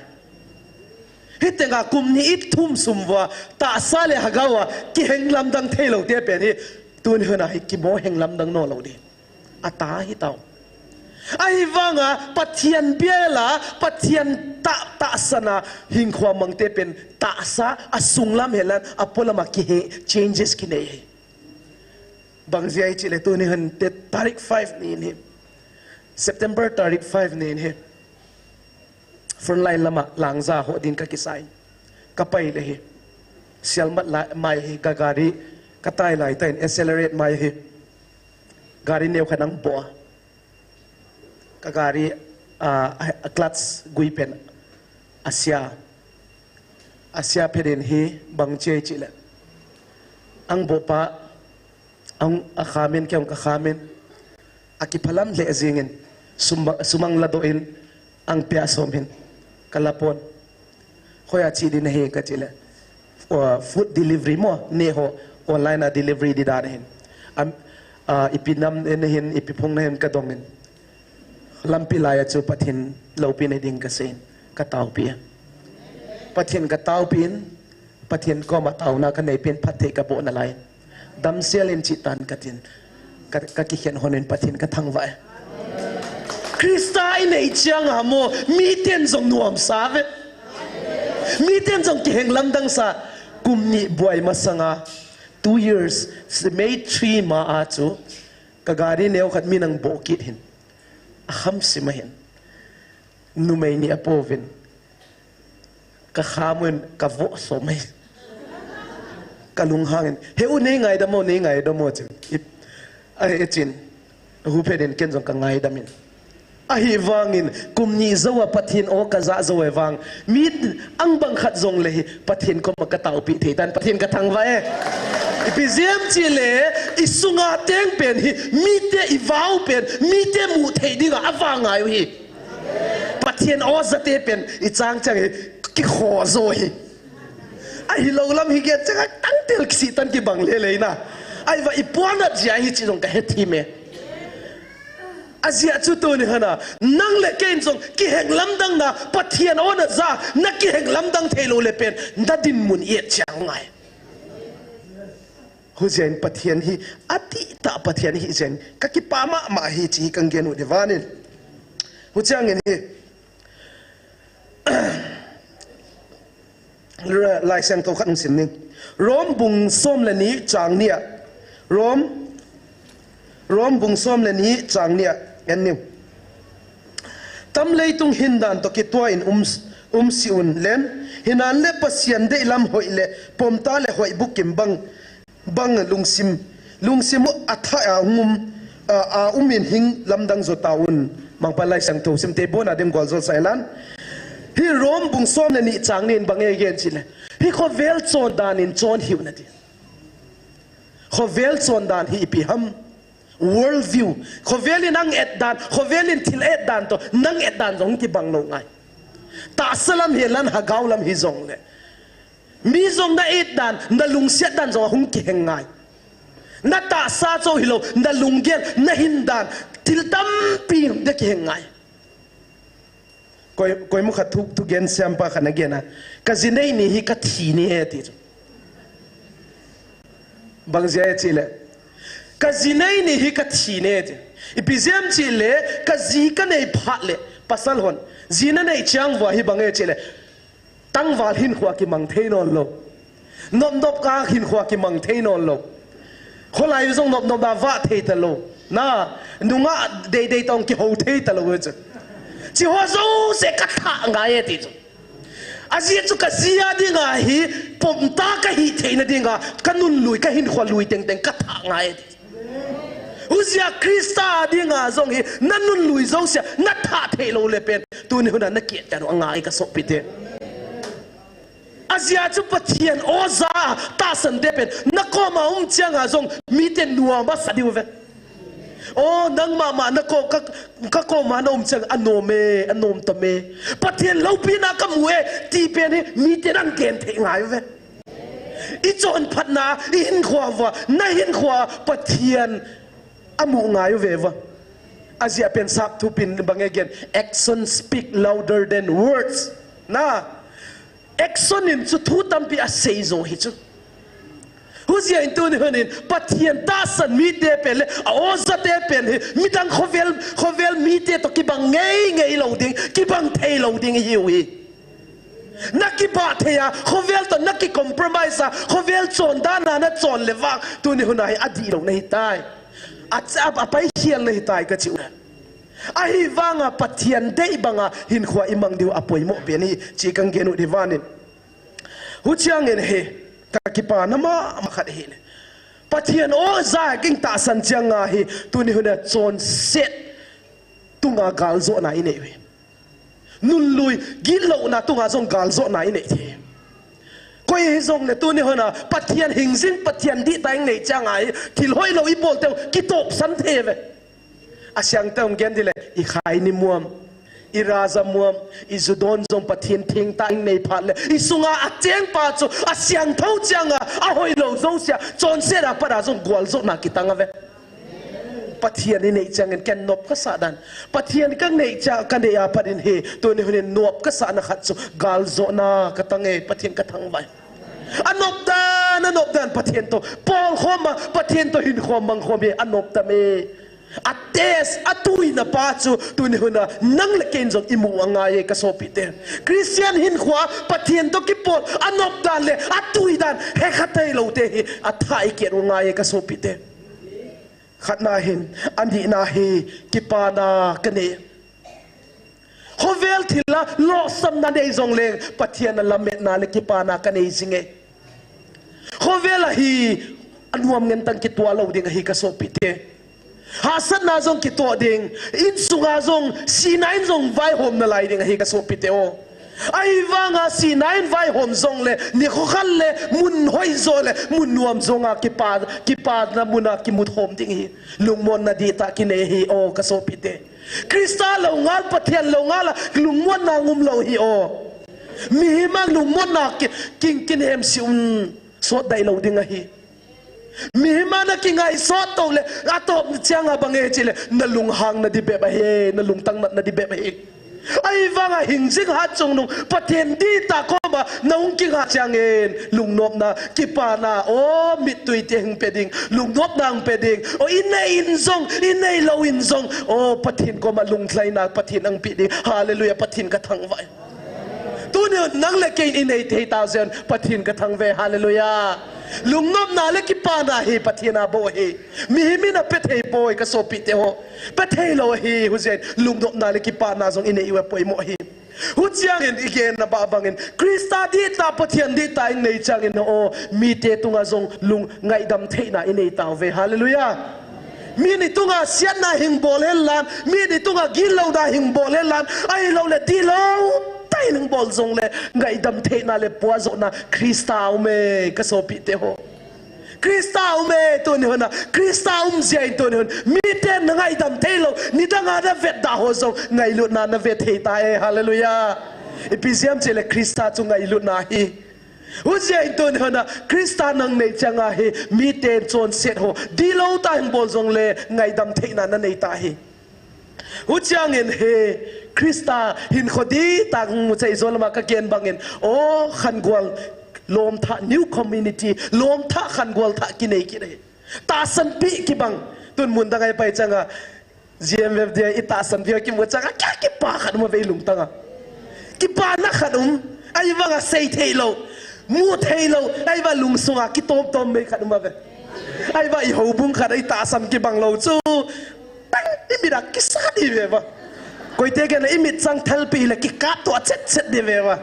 Hi tenga kum ni i thum sum uva tahsa le Hagao a kiheng lamdang thei lou te pen hi tuni hin a hi kimo heng lamdang no lou ding. Ata hi tau. Ahivanga Pathen bia la, Pathen ta, tahsana hinkho a mangte pen tahsa a sunglam helan a polam a kihe changes kinei hi. Bang jeh a i chile tuni hin te tarik five ni in hi. September tarik five ni in hi. Frontline lama langja ho din ka kisai. Ka pai le hi. Sialmat la mai hi ka gari ka tai lai tan accelerate mai hi. Gari neo khat ang bo a. Ka gari, ah, a clutch gui pen asia. Asia phe din hi bang che chile. Ang bo pa ang akhamin kei ang kakhamin. Akiphalam le jingin sum, sumang ladoh in ang pia som hin. Kalapon. Hoiya che din ahi ka chile. Uh, food delivery mo, neo, online a delivery di dan hin. Am, uh, ipi nam in hin, ipi phung na hin ka dong in. Lampi laiya chu Pathen loupina ding ka sein, ka taopi. Pathen ka taopi in, Pathen koma taona ka neipi in, phatthei ka boh nalai. Damsel in chih tan ka tin. Ka, ka kikhen hon in Pathen ka thangvah e. Christa i nei chiang a mo, miten jong nuamsa ve. Miten jong kiheng lamdang sa, kum ni buai masanga, two years, May three ma a chu, ka gari neo khat min ang boh kit hin. Akham sim a hin. Numei ni apouvin. Ka khamun, ka voh som e. Ka lunghangin. He u nei ngaidam o, nei ngaidam o chin. Ip, a he chin. Hu phe din ken jong ka ngaidam in. Ahivangin, kum ni jou a Pathen o ka ja jou e vang. Mi ang bang khat jong le hi, Pathen koma ka taopi thei tan, Pathen ka thangvah e. Ipi jeh ham itile, isunga teng pen hi, mite ivah u pen, mite muthei dinga avah ngai u hi. Pathen aw jate pen, ichang chang hi, kikhoh jo hi. Ahilou lam hi gei chang a tangtel kisih tan kibang lele na. Ahivang ipuanat jeh a hiche jong kahethem e. Ajeh chu tuni hin a, nang le kei in jong kiheng lamdang na, Pathen aw naja, nakiheng lamdang thei lou le pen, nadinmun i et chang ngai. Hujeh in Pathen hi, adih tah Pathen hi jeh in, kakipah mama hi ti hi kangenu divanin. Huchang in hi, Laisiangthou khat hung sim ning. Rom bung som le ni chang ni a. Rom, Rom bung som le ni chang ni a. En ning. Tam leitung hin dan toh kituah in um, um sih un len. Hinan le Pathen deilam hoi le pomtah le hoi bukim bang bang lungsim, lungsim u athah a hung um, a, a um in hing lamdang jo tauvin. Mangpa Laisiangthou sim te bon a dim gol jol sa ilan. Hi Rom bung som le ni chang ni in bang e gen chile. Hi khovel chondan in chon hiu nati. Khovel chondan hi ipi ham. World view. Khovel in nang et dan, khovel in thil et dan toh, nang et dan jong kibang lou ngai. Tahsa lam hi lan hagau lam hi jong le. Mi jong na et dan, na lungset dan jong ahung kiheng ngai. Na tahsa chu hilou, na lunggel, na hin dan, thil tampi hung kiheng ngai. Koi, koimu khat thu, thugen siampa khat na gen a. Ka ji nei ni hi ka thi ni ahi ti chu. Bang jeh a chile. Ka ji nei ni hi ka thi ni ahi ti. Ipi jeh ham chile, ka ji ka nei phat le, pasal hon. Ji na nei chang uva hi bang e chile. Tangval hinkho a kimang thei nawn lou. Nop nop a hinkho a kimang thei nawn lou. Kholai jong nop nop a vah thei talou. Na, nungah dei dei tah a kihou thei talou e chu. Chi ho jouse ka thah ngai e ti chu. Ajeh chu ka ji a dinga hi, pomtah ka hi theina dinga, ka nun lui, ka hinkho lui teng teng ka thah ngai e ti. Hujeh a Christa dinga jong hi, na nun lui jouse a, na thah thei lou le pen, tuni hun a na kiet kanu angai ka sopite. Ajeh chu Pathen aw ja tahsan te pen, na koma um chang a jong, mite nuam asa diu ve. O, nangma ma na ko, ka, ka koma na um chang, anom e, anom tam e. Pathen loupina ka mu e, ti pen hi, mite nan gen thei ngai ve. I chonphatna, i hinkho uva, na hinkho a Pathen amu ngai uve uva. Ajeh a pen sap thu pen bang e gen, action speak louder than words. Na, action in chu thu tampi asei jo hi chu. Hujeh in tuni hun in, Pathen tahsan mite pen le, a aw jate pen hi, midang khovel, khovel mite toh kibang ngei ngei lou ding, kibang thei lou ding ihiu hi. Na kibah thei a, khovel toh na ki compromise a, khovel chondan a na chon le vang, tuni hun a hi adih lou na hitai. A, a, a paikhel na hitai ka chi u. Ahivang a Pathen dei bang a hinkho i mang diu apoimo pen hi, chi kang gen u divanin. Huchang in hi, ka kipana mama khat hi le. Pathen aw ja king tahsan chang a hi, tuni hun a chonset tunga galjona i nei u hi. Nun lui, gitlouna tunga jong galjona i nei thei. Koi hi jong le tuni hun a, Pathen hing jing, Pathen dihtah i nei chang a hi, thil hoilou i bol teu, kitopsan thei ve. Asiang teu gen di le, i khai ni muam, i raja muam, i judon jong Pathen thengtah i nei phat le, i sunga acheng pa chu, asiangthou chang a, ahoilou jouse a, chonset a pat a jong galjona kitang a ve. Pathen i nei chang in ken nop ka sah dan. Pathen ka nei cha, ka nei a pat in hi, tuni hun in nop ka sahna khat chu galjona ka tang e, Pathen ka thangvah e. Anop dan, anop dan Pathen toh. Pol khom a, Pathen toh hin khom mang khom hi, anop tam e. A test, atuina pa chu, tuni hun a, nang le ken jong i mu angai e ka sopite. Christian hinkho a, Pathen toh kipol, anop dan le, atui dan, hekha thei lou te hi, athah i kiet u ngai e ka sopite. Khatna hin, anina hi, kipana ka nei. Khovel thil a, lohsamna nei jong leng, Pathen a lametna le kipana ka nei jing e. Khovel a hi, anuam ngen tang kitoh lou ding ahi ka sopite. Hahsatna jong kitoh ding, insunga jong, sihna in jong vaihom nalai ding ahi ka sopite o. Ahivanga sihna in vaihom jongle, nikho khat le mun hoijo le mun nuam jonga kipa, kipana muna kimu thom ding hi. Lungmonna dihtah kinei hi o kasopite. Christa lou ngal, Pathen lou ngal a lungmonna ngum lou hi o. Mihem a lungmonna ki, kin, kinhem si un sot dai lou ding ahi. Mihem a na kingaisot to le, atop changa bang e chile, na lunghang na di bep ahi, na lungtang na, na di bep ahi. Ahivanga hing jing hat chungnung, Pathen dihtah koma na hung kingah changin, lungnopna, kipana, o mittui te hung pe ding, lungnopna hung pe ding, o inei in jong, inei lou in jong, o Pathen koma lunglhaina, Pathen hung pe ding, hallelujah, Pathen kathangvah e. Tuni nang le kei in inei thei tau jeh un Pathen kathangvah e, hallelujah. Lungnopna le kipana hi Pathen a bou ahi. Mihem in ape thei poi kasopite ho. Pe thei lou ahi, hijeh in lungnopna le kipana jong inei uva poimo ahi. Huchiangin igenna bah bangin Christa dihtah, Pathen dihtah inei changin o mite tunga jong lung ngaidam theina inei tauve, hallelujah. Mini tunga siatna hing bol henlang, mini tunga gitlouna hing bol henlang, ahilouleh dihlou tah in hing bol jongle, ngaidam theina le puajohna Christa a um e, kasopite ho. Christa a um e, tuni hun a, Christa a um jeh in tuni hun, miten na ngaidam theilou, nidanga na vetda ho jong, ngailutna na ve thei tai, hallelujah. Ipi jeh ham chule Christa chu ngailutna ahi. Hijeh in tuni hun a, Christa nang nei changa hi, miten chonset ho, dihlou tah hing bol jongle, ngaidam theina na nei tai. Huchiangin hi, Christa hinkho dihtah hung mu chai jo lama kagen bangin, o khangual lom thah, new community, lom thah khangual thah kinei kit ahi. Tahsanpi kibang, tun mun dang a ipai changa, G M F D a itahsanpi kimu changa, kei kipa khat um uve lungtang a. Kipana khat um, ahivanga sei theilou, mu theilou, ahivang lungsunga kitom tom mei khat um uve. Ahivang i houbung khat a itahsan kibang lou chu. Tang, imit a kisa di ve uva. Koite kei na imit chang thalpi le kikap to a chet chet di ve uva.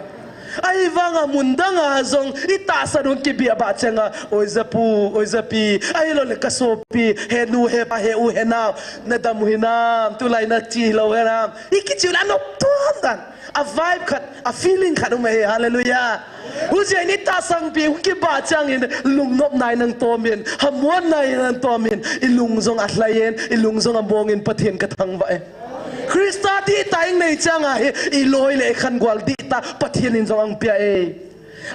Ahivanga mun danga jong itahsan hung kibia bah changa, oi japu, oi japi, ahilouleh kasopi, he nu, he pa, he u, he nao, nadam u hinam, tulai nache lou hinam. Ikiche u le anop tuam dan. A vibe khat, a feeling khat um ahi, hallelujah. Hijeh in itahsanpi hung kibah changin lungnopna in nang tomin, hamuanna in nang tomin, ilung jong alhai in, ilung jong among in Pathen kathangvah e. Christa dihtah hing nei changa hi, iloi le ikhangual dihtah Pathen in jong ahung pia e.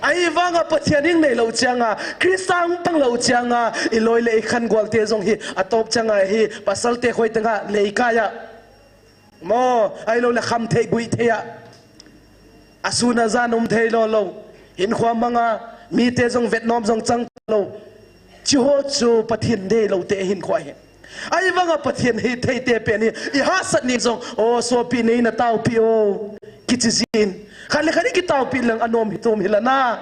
Ahivanga Pathen hing neilou changa, Christa hung panglou changa, iloi le ikhangual te jong hi, atop changa hi, pasal te khoi tenga, leikaiya. Mo, ahilouleh khamthei guithei a. Asun ajan um thei lou lou. Hinkho manga, mite jong vetnom jong chang lou. Chuho chu Pathen deilou te hinkho ahi. Ahivanga Pathen hithei te pen hi, ihahsat ni jong, o sopi nei nataopi o. Kichi jin. Khat le khat ikitaopi lang anom hitom hilana.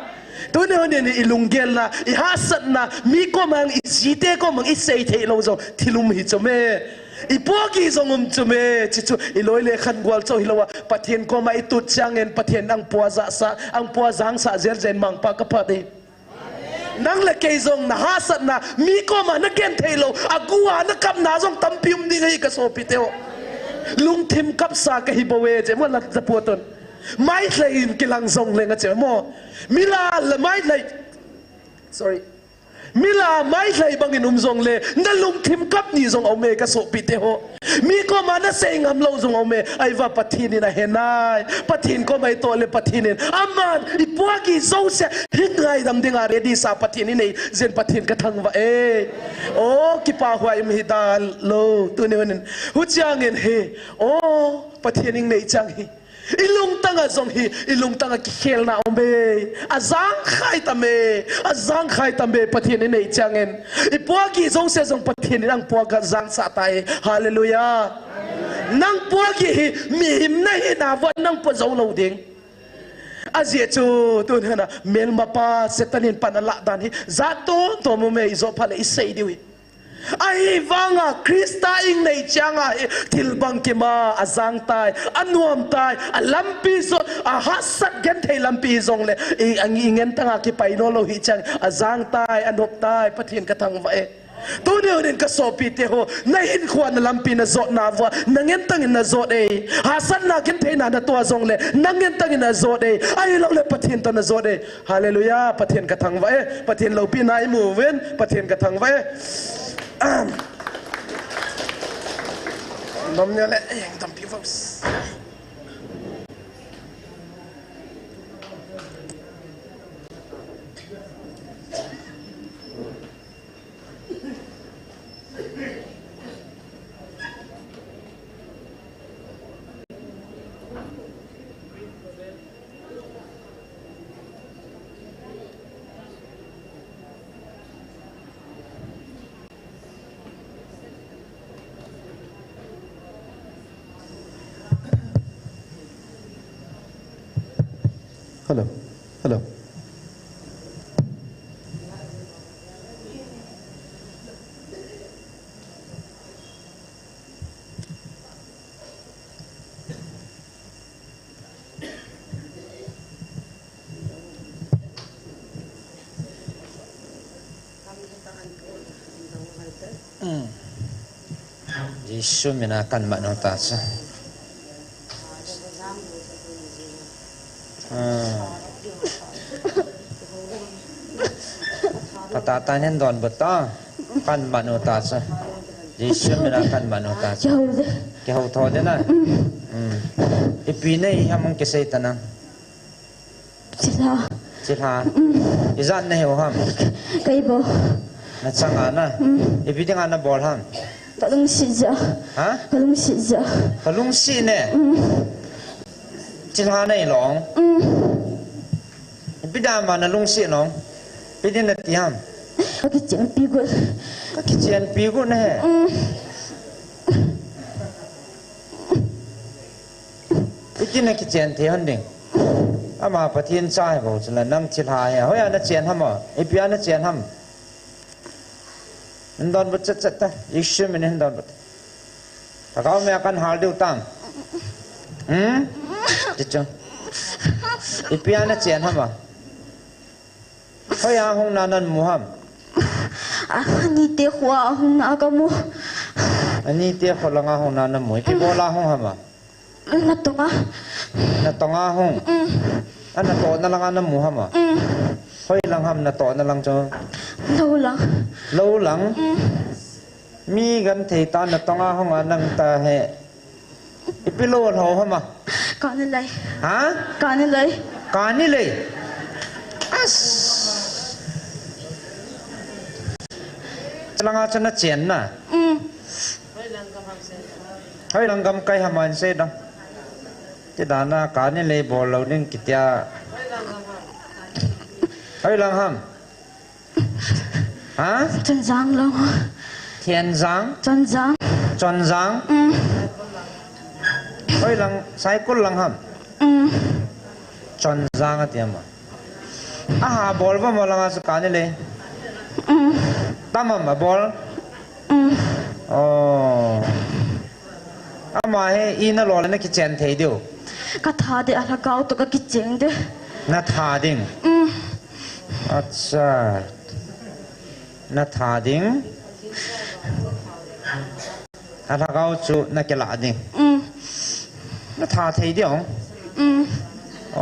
Tuni hun in ilunggelna, ihahsatna, mi komang, ijite komang, isei theilou jong, thil um hi chu me. Ipuagi jong um chu me, chuchu, iloi le khangual chu hilou a, Pathen koma itut changin, Pathen ahung puajahsah, ahung puajangsah jel jel in mangpha kapha e. Nang le kei jong nahahsatna, mi koma nagen theilou, agu a nakapna jong tampi um ding ahi kasopi te ho. Lungthim kapsa kahi bou e, che mo la japu tun. Mailhai in kilang jongleng a che mo. Mila la mailhai. Sorry. Mila mailhai bangin um jongle, nalungthim kap ni jong aume kasopi te ho. Mi koma nasei ngam lou jong aume, ahivang Pathen in ahenai. Pathen koma itoh le Pathen in. Aman, ipuagi jouse, hing ngaidam dinga ready sa Pathen inei, jeh in Pathen kathangvah e. O, kipa huai um hita lou, tuni hun in. Huchiangin hi, o, Pathen hing nei chang hi. Ilungtang a jong hi, ilungtang a kikhelna aume. Ajangkhai tame, ajangkhai tame, Pathen inei changin. Ipuagi jouse jong Pathen in ahung puajangsah tai. Hallelujah. Nang puagi hi, mihem nahi nauva nang pua jou lou ding. Ajeh chu, tun hena, melmapa, Satan in pan alah dan hi, jat tom tom aume, ijo phat le isei diu hi. Ahivanga Christa hing nei changa hi thil bangkima ajang tai, anuam tai, alampi jong, ahahsat genthei lampi jongle, i, angi ngen tanga kipai nom lou hi chang, ajang tai, anop tai, Pathen kathangvah e. Tuni unin ka sopite ho, na hinkhoa na lampi na jotna uva, na ngen tangin na jot e. Hahsatna gentheina na toh jongle, na ngen tangin na jot e. Ahilouleh Pathen toh na jot e. Hallelujah, Pathen ka thangvah e. Pathen loupina i mu uvin, Pathen ka thangvah e. Amen. Nom neo le, eh, tampi vos. Hello. Hello. Hmm. Jesu mina kan mat u ta chu. Hmm. Patatan hin donbut ta. Kan mat u ta chu. Jesu mina kan mat u ta chu. Kihou tho de na. Hmm. Ipi nei ham hung kisei ta nang. Chilha. Chilha. Mm. Ijat na hiu ham? Kei bou. Na changa na? Mm. Ipi dinga na bol ham? Ka lungset jeh. Ha? Ka lungset jeh. Ka lungset ne? Mm. Chilha nei long? Mm. Ipi dinga na lungset long? Ipi ding na ti ham? Ka kichenpi got. Ka kichenpi got ne? Mm. Iti na kichen thei hon ding. Ama Pathen cha hi bou chula nang chilha hi. Hoiya na chen ham o? Ipi a na chen ham? Hin donbut chet chet ta. Jesu mina hin donbut. Lhagao mei a kan hal diu tam. Hmm? Ti chu. Ipi a na chen ham o? Hoiya hung na na mu ham? Ani te kho a hung na ka mu. Ani te kho langa hung na na mu. Ipi bol a hung ham a? Na tonga. Na tonga hung. Mm. A na tohna langa na mu ham a? Mm. Hoi lang ham na tohna lang chu? Lou lang. Lou lang? Mm. Mi genthei ta na tonga hung a nang ta he. Ipi lou lou ham a? Kani lei. Ha? Kani lei. Kani lei. As. Chalanga chana chen na. Mm. Hoilang gamkai ham a hin sei dang. Ti dan a kani lei bol lou ding kitia. Hoilang ham. Ha? Chonjang lang. Thienjang? Chonjang. Chonjang? Mm. Hoilang, Saikul lang ham? Mm. Chonjang ati ham a. Aha bol bou mo langa chu kani lei? Mm. Tam ham a bol? Mm. Oh. Ama hi ina lou le na kichen thei diu. Ka tha de a lhagao toh ka kichen de. Na tha ding. Mm. Acha. Na tha ding. A lhagao chu na kila ding. Mm. Na tha thei diu. Mm.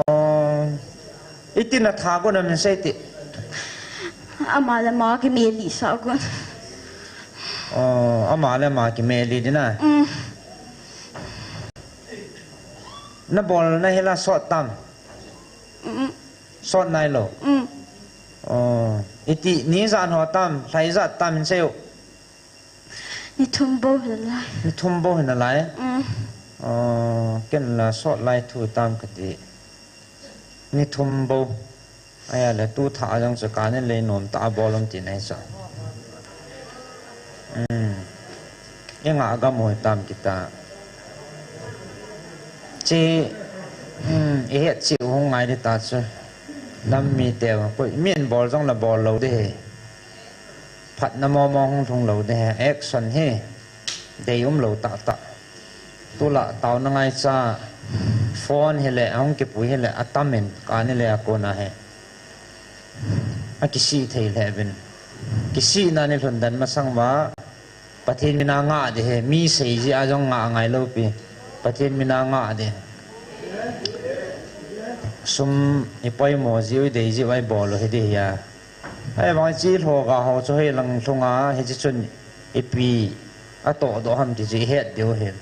Oh. Iti na tha got na min sei ti. Ama le ama kimeli sa got. Oh, ama le ama kimeli di na. Mm. Na bol na hi la sot tam. Mm. Sot nai lou. Mm. Oh, iti ni jan ho tam, lhai jat tam hin sei u. Ni thum bou hi nalai. Ni thum bou hi nalai. Mm. Oh, ken la sot lai thu tam kati. Ni thum bou. Aya le tu tha a jong chu kani lei nom ta a bol um ti nei chu. Hmm. I nga gam hoi tam kita. Chi, hmm, i het chi u hung ngai di ta chu. Nam mi te u, koi min bol jong la bol lou di he. Phatna momo hung lhung lou di he. Action hi. Dei um lou tah tah. Tulai taona ngaicha phone hi le, ahung kipui hi le, atam in, kani le akona hi. Akisih thei le vin. Isihna ni lhun dan masang uva, Pathen mina ngah ding ahi, mi sei jeh a jong ngah ngai lou pi. Pathen mina ngah ding. Sum ipoimo jeh u, idei jeh uva ibol u hi ding ahi a. Ahivang hiche lhoga ho chu hoilang lhunga, hiche chun ipi atoh doh ham ti chu ihet diu ahi.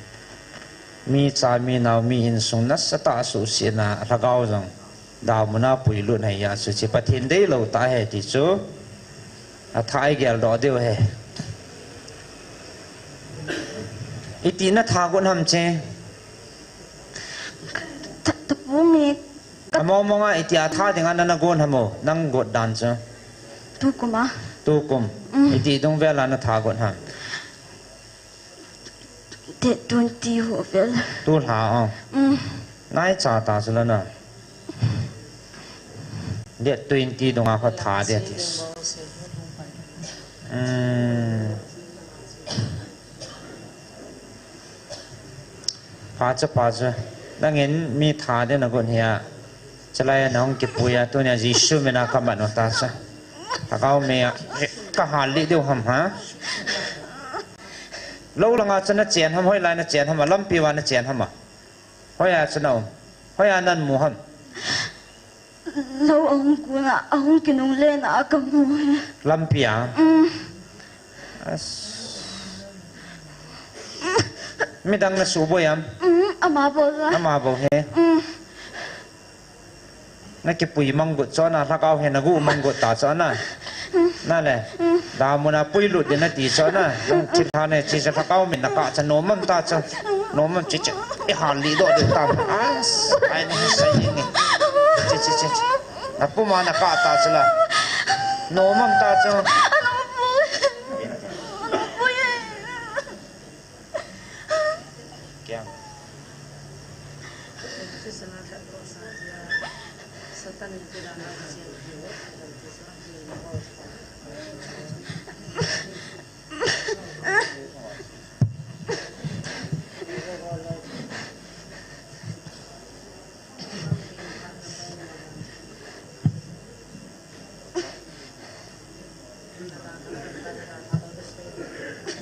Mi cha, mi nao, mi insung nasatah a suhsetna, lhagao jong damun a puilut ahi a, chuche Pathen deilou tah ahi ti chu athah a igeldoh diu ahi. Iti natha got ham che? Tha, tha pu mi. Among mong a iti a tha dinga nana got ham o, nang got dan chu? Tukum a. Tukum. Mm. Iti dung vel a natha got ham? Date twenty ho vel. Tulha o. Mm. Naicha ta chu la na. Date twenty dunga kho tha ding ati. Um. Pha chu, pha chu. Nangin mi tha ding nagot hia. Chulai a nahung kipui a, tunia Jesu mina kaman u ta chu. Lhagao mei a, kahal lih diu ham ha? Lou langa chu nachen ham, hoilai nachen ham, lampi uva nachen ham a? Hoiya chu naum? Hoiya namu ham? Lou ahung kun a, ahung kinung len a kamu e. Lampi a? Mm. As. Midang nasuhboi am? Mm, ama bou la. Ama bou he. Mm. Nakipui mang got chu ana, lhagao hi nagu mang got ta chu ana. Nale. Damun a puilut ding nati chu ana. Thilha nei chi chu lhagao min nakah chu nom am ta chu. Nom am chi chu. Ihal lih doh diu tam. As, ai na sai nge. Chi, chi, chi, chi. Napum a nakah ta chu la. Nom am ta chu. Kiang.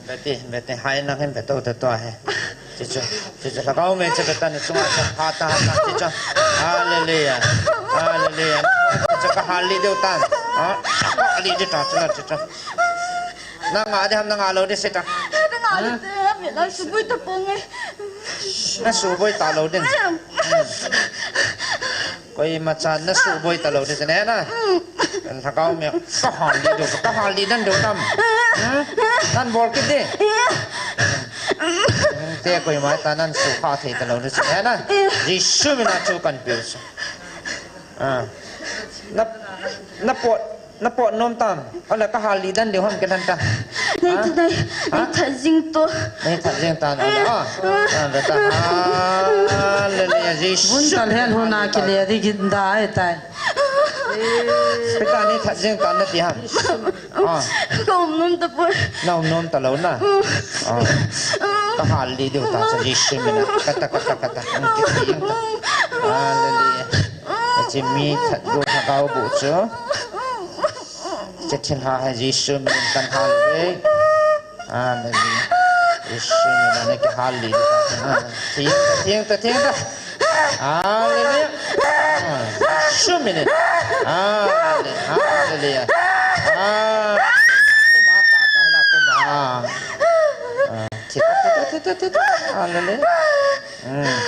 Beti, beti, hai nang hin beto to to he. Chichu, chichu, lhagao mei che beta ni chunga cha, ha ta, ha ta, chichu. Hallelujah. Hallelujah. Chichu kahal lih diu tan. Ha? Kahal lih diu tan, chichu, chichu. Nanga ding ham, nanga lou ding seta. Nanga lou ding, mi la suboi ta ponge. Nasuboi ta lou ding. Koima chan nasuboi ta lou ding sene na. Lhagao mei kahal lih diu, kahal lih dan diu tam. Nan bol kit ding. Te koima ta nan sukha thei ta lou ding sene na. Jesu mina chu kan piu chu. Ah. Na, napot, napot nom tam. Ala kahal lih dan diu ham kilan ta. Nei, ha? Nei, ha? Nei that jing to. Nei that jing tan ala. Ah. Ah, beta. Hallelujah, Jesus. Mun tal hen huna kile di ginda ai tai. Beta nei that jing tan nati ham. Ah. Ka um nom tapoi. Na um nom ta lou na. Ah. Kahal lih diu ta sa Jesu mina. Kata, kata, kata. Hallelujah. Hiche mi that gu lhagao bu chu. Hiche thilha hi Jesu min in kan hal uve. Amen. Jesu min in kihal lih. Theng ta, theng ta, theng ta. Hallelujah. Jesu min in. Amen. Hallelujah. Ah. Kuma ka ta la kuma. Ah. Theng ta, theng ta, theng ta, theng ta. Hallelujah. Hmm.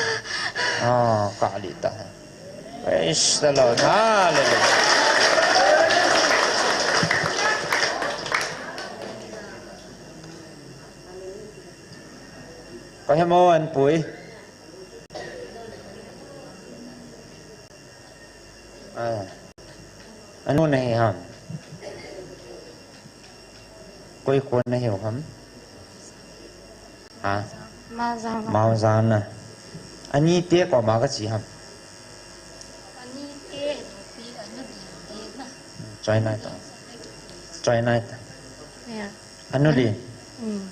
Ah, kah lih ta. Praise the Lord. Hallelujah. Kahemo an pui. Ah. Anu nahi ham. Koi kho nahiu ham? Ha? Maozang. Maozang na. Ani te koma kachi ham? Ani te, pi, anu te na. Choi nai ta. Choi nai ta. Ya. Anu li. Mm.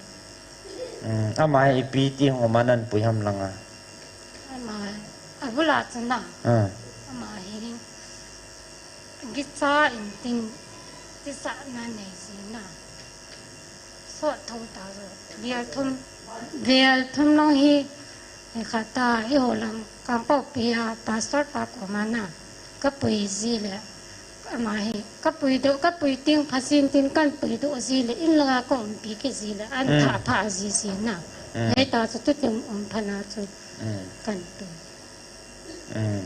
Mm, ama hi ipi ti hung ma nan pui ham langa. Ama, abula chana. Ah. Ama hi. Gicha in tin, tisahna nei jina. Sot tho ta jo. Vel thum, vel thum long hi, e kha ta, i ho lam, Kangpokpi a, pastor pa koma na, ka pui ji le, ama hi, ka pui do, ka pui ting, phasin tin kan pui do ji le, in la ka umpi ki ji le, an Mm. tha pha ji ji na. Mm. Hei ta chu tu tum um pha na chu, Mm. kan tu. Mm.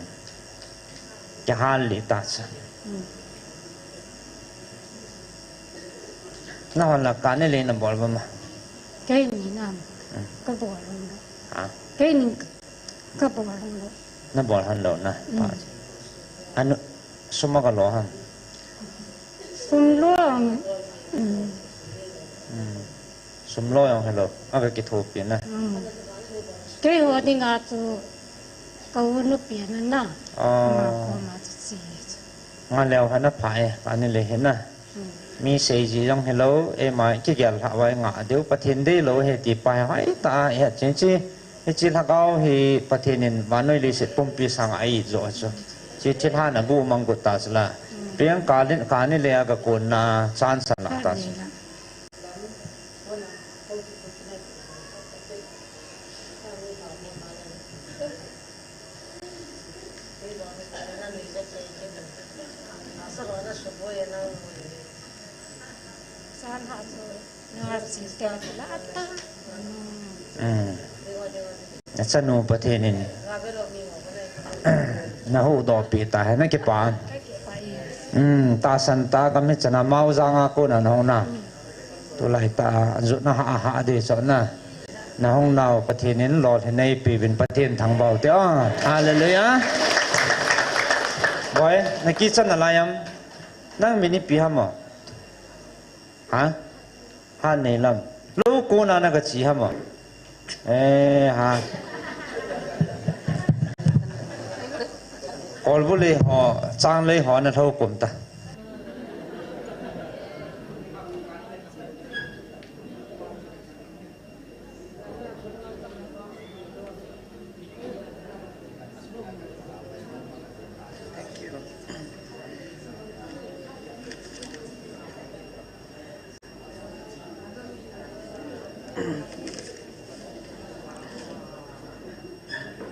Kihal le ta chu. Mm. Na hon la kani le na bol ba ma? Kei ni na. Mm. Ka bol hon lo. Ha? Kei ni ka bol hon lo. Na bol hon lo na. Mm. Pa. Anu, sum a ka lo ham? Sum lo. Mm. Mm. Sum lo jong hello. A ka kithopi na. Mm. Kei ho dinga chu ka u nu pi na na. Ah. Ma ko ma chu chi. Nga leo hana pha e, kani le he na. Mm. Mi sei ji jong hello, e ma kigel ha vai nga deu Pathen dei lo he ti pa hai ta e chin chi. Hichi lhagao hi Pathen in vannoi leiset pumpi sanga ei jo chu. Chi thilha na bu mang got ta chu la. Mm. Piang ka lin, kani le a ka kon na chance la ta chu. Mm. Na chanu Pathen in na huhdoh pi ta he na kipa. Mm, tahsan ta ka mi chana mau janga kona na hung na. Tulai ta, jut na ha, ha, de, so, na. Na hung nau, Pathen in lolhin eipe uvin, Pathen thangvah u te, ah. Hallelujah. Boy, na kichat na lai am? Nang min ipi ham o? Ha? Ha nei lam. Lo kona na ka chi ham o? Eh, ha. Kolbu lei ho, chang lei ho na tho kum ta.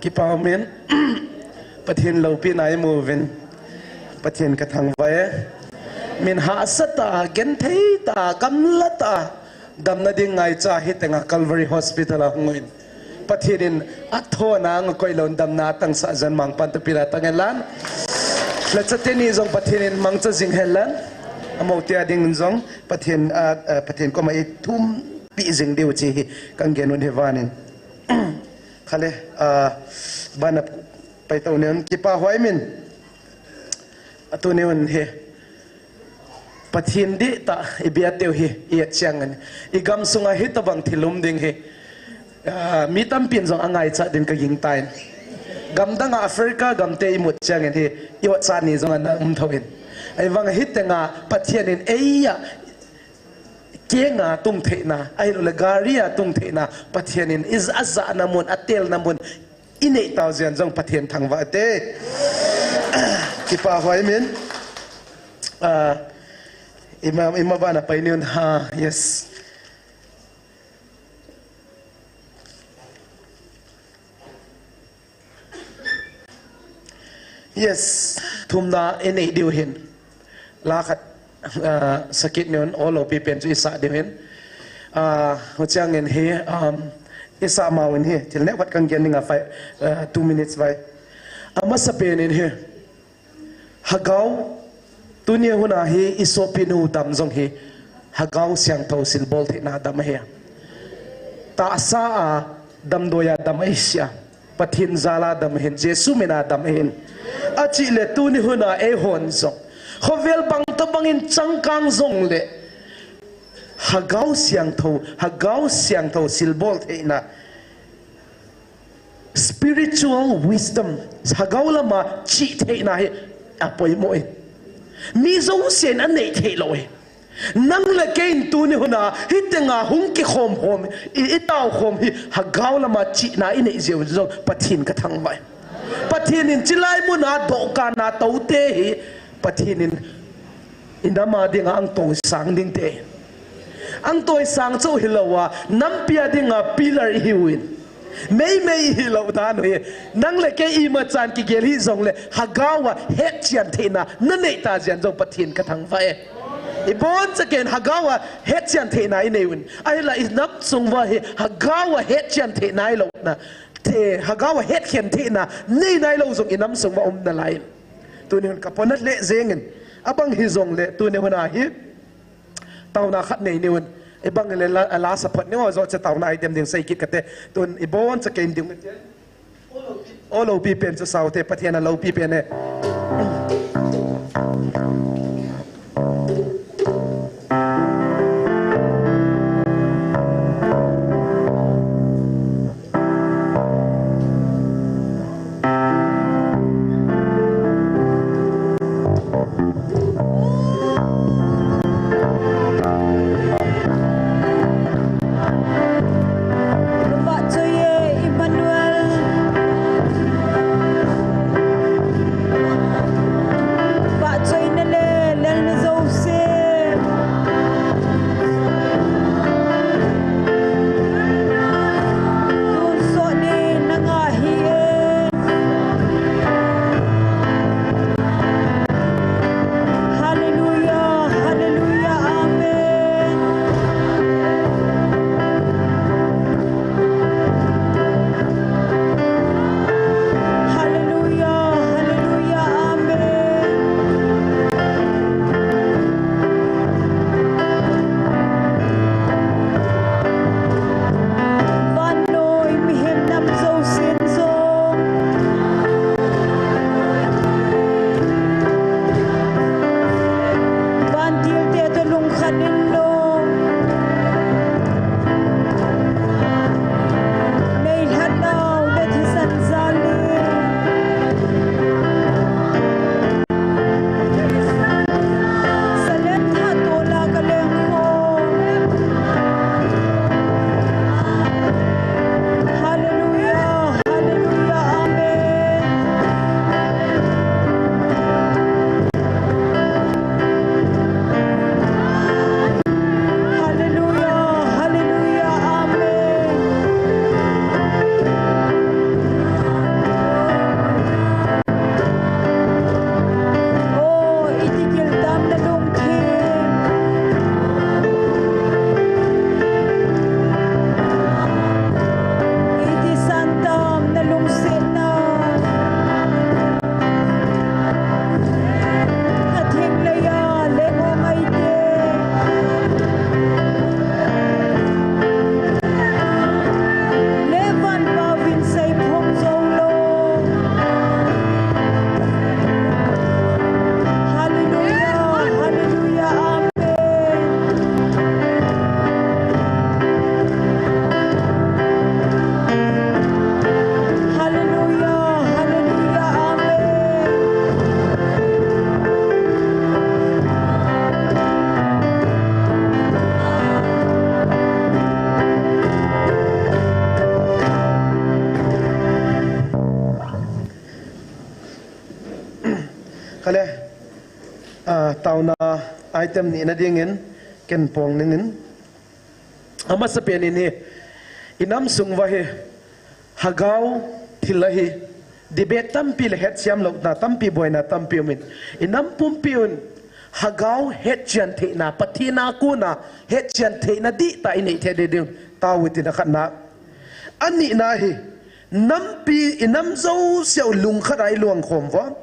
Kipa umin, Pathen loupina imu uvin, Pathen ka thangvah e. Min hahsa ta, genthei ta, gamla ta, damna ding ngaicha hi tenga Calvary Hospital a hung in. Pathen in athona anga koi lou damna tangsah jan mangpan tapila tang hen lan. Lhacha teni jong Pathen in mangcha jing hen lan. Amau tia ding jong Pathen, a, a, Pathen koma ithumpi jing diu chi hi kan gen un hi vanin. Khale, a, bana pai to neun kipa huai min. Atu neun hi. Pathen dihtah i biateu hi, i et chiangin. I gam sunga hitabang thil um ding hi. Ah, mi tampin jong angaichat din ka gingtan. Gamdanga Africa gamte imut chiangin hi, i otchat ni jong ana um thou in. Ahivang hitenga Pathen in eia kenga tung theina, ahilouleh gari a tung theina, Pathen in i ja, ajahna mun, atelna mun, i nei tau jeh in jong Pathen thangvah te. Kipa huai min. Ah, ima, ima bana pai niun ha, yes. Yes, thumna i nei diu hin. La khat, ah, sakit niun, ol loupi pen chu i sah diu hin. Ah, huchiangin hi, um, i sah mau in hi, thil neo khat kan gen ding a five, ah, two minutes vai. Amasapen in hi. Hagao, tuni huna hi i sopinu dam jong hi, Hagao siangthou silbol theina dam ahi. Tahsa a damdoiya dam ahi sia. Pathen jala dam ahin, Jesu mina dam ahin. Achi le tuni huna eihon jong. Khovel bang tabang in changkang jong le. Hagao siangthou, Hagao siangthou silbol theina. Spiritual wisdom, Hagao lama chih theina hi apoimo e. Mi jousen anei thei lou e. Nang le kei in tuni huna, hitenga hung kikhom khom, i, i tao khom hi, Hagao lama chihna i nei jeh u jong Pathen ka thangvah e. Pathen in chilai muna dohkana toute hi, Pathen in i nama dinga ang to sang ding te. Angtoi sang chu hilou a, nampi a dinga pillar ihiuvin. Meimei ihilou dan u hi. Nang le kei imachan kigel hih jongle, Hagau a hetchen theina nanei ta jeh in jong Pathen kathangvah e. Ibonchauvin Hagau a hetchen theina inei uvin. Ahinla inam sung uva hi Hagau a hetchen theina ilouna, Hagau a hetchen theina nei nailou jong inam sung uva um nalai. Tuni hun kapohnat lheh jengin. Abang hijongle tuni hun a hi taona khat nei ni un. Ibang le la, la support ni u jouse taona item ding sei kit kate. Tun ibonchauvin ding. O loupi pen chu saute, Pathen a loupi pen e. Vahchoi e Emmanuel. Vahchoina le lelna jouse. Tonsot ni nanga hi e. Hallelujah, hallelujah, amen. Hallelujah, hallelujah, amen. Vannoi mihem nam jousen jong, vantilte toh lungkhat in lo, neilhatnau le thisan jal in. Salem tha tola kaleng ho. Hallelujah, hallelujah, amen. Hallelujah, hallelujah, amen. O, iti gil tam nalungthim. Iti san tam nalungsetna. Atheng leiya leng o ngaite. Levan pao vin seiphong jou lou. Hallelujah, hallelujah, amen. Hallelujah, hallelujah, amen. Kale, ah, taona item nina dingin, ken pong ningin. Amasapen in hi, inam sung uva hi, Hagau thil ahi, debate tampi le hetsiam louna tampi, boina tampi umin. Inam pumpi un, Hagau hetchen theina, Pathen a kona hetchen theina dihtah inei thei ding, tao utin akhatna. Anina hi, nampi, inam jouseu lungkhat a iluang khom uva,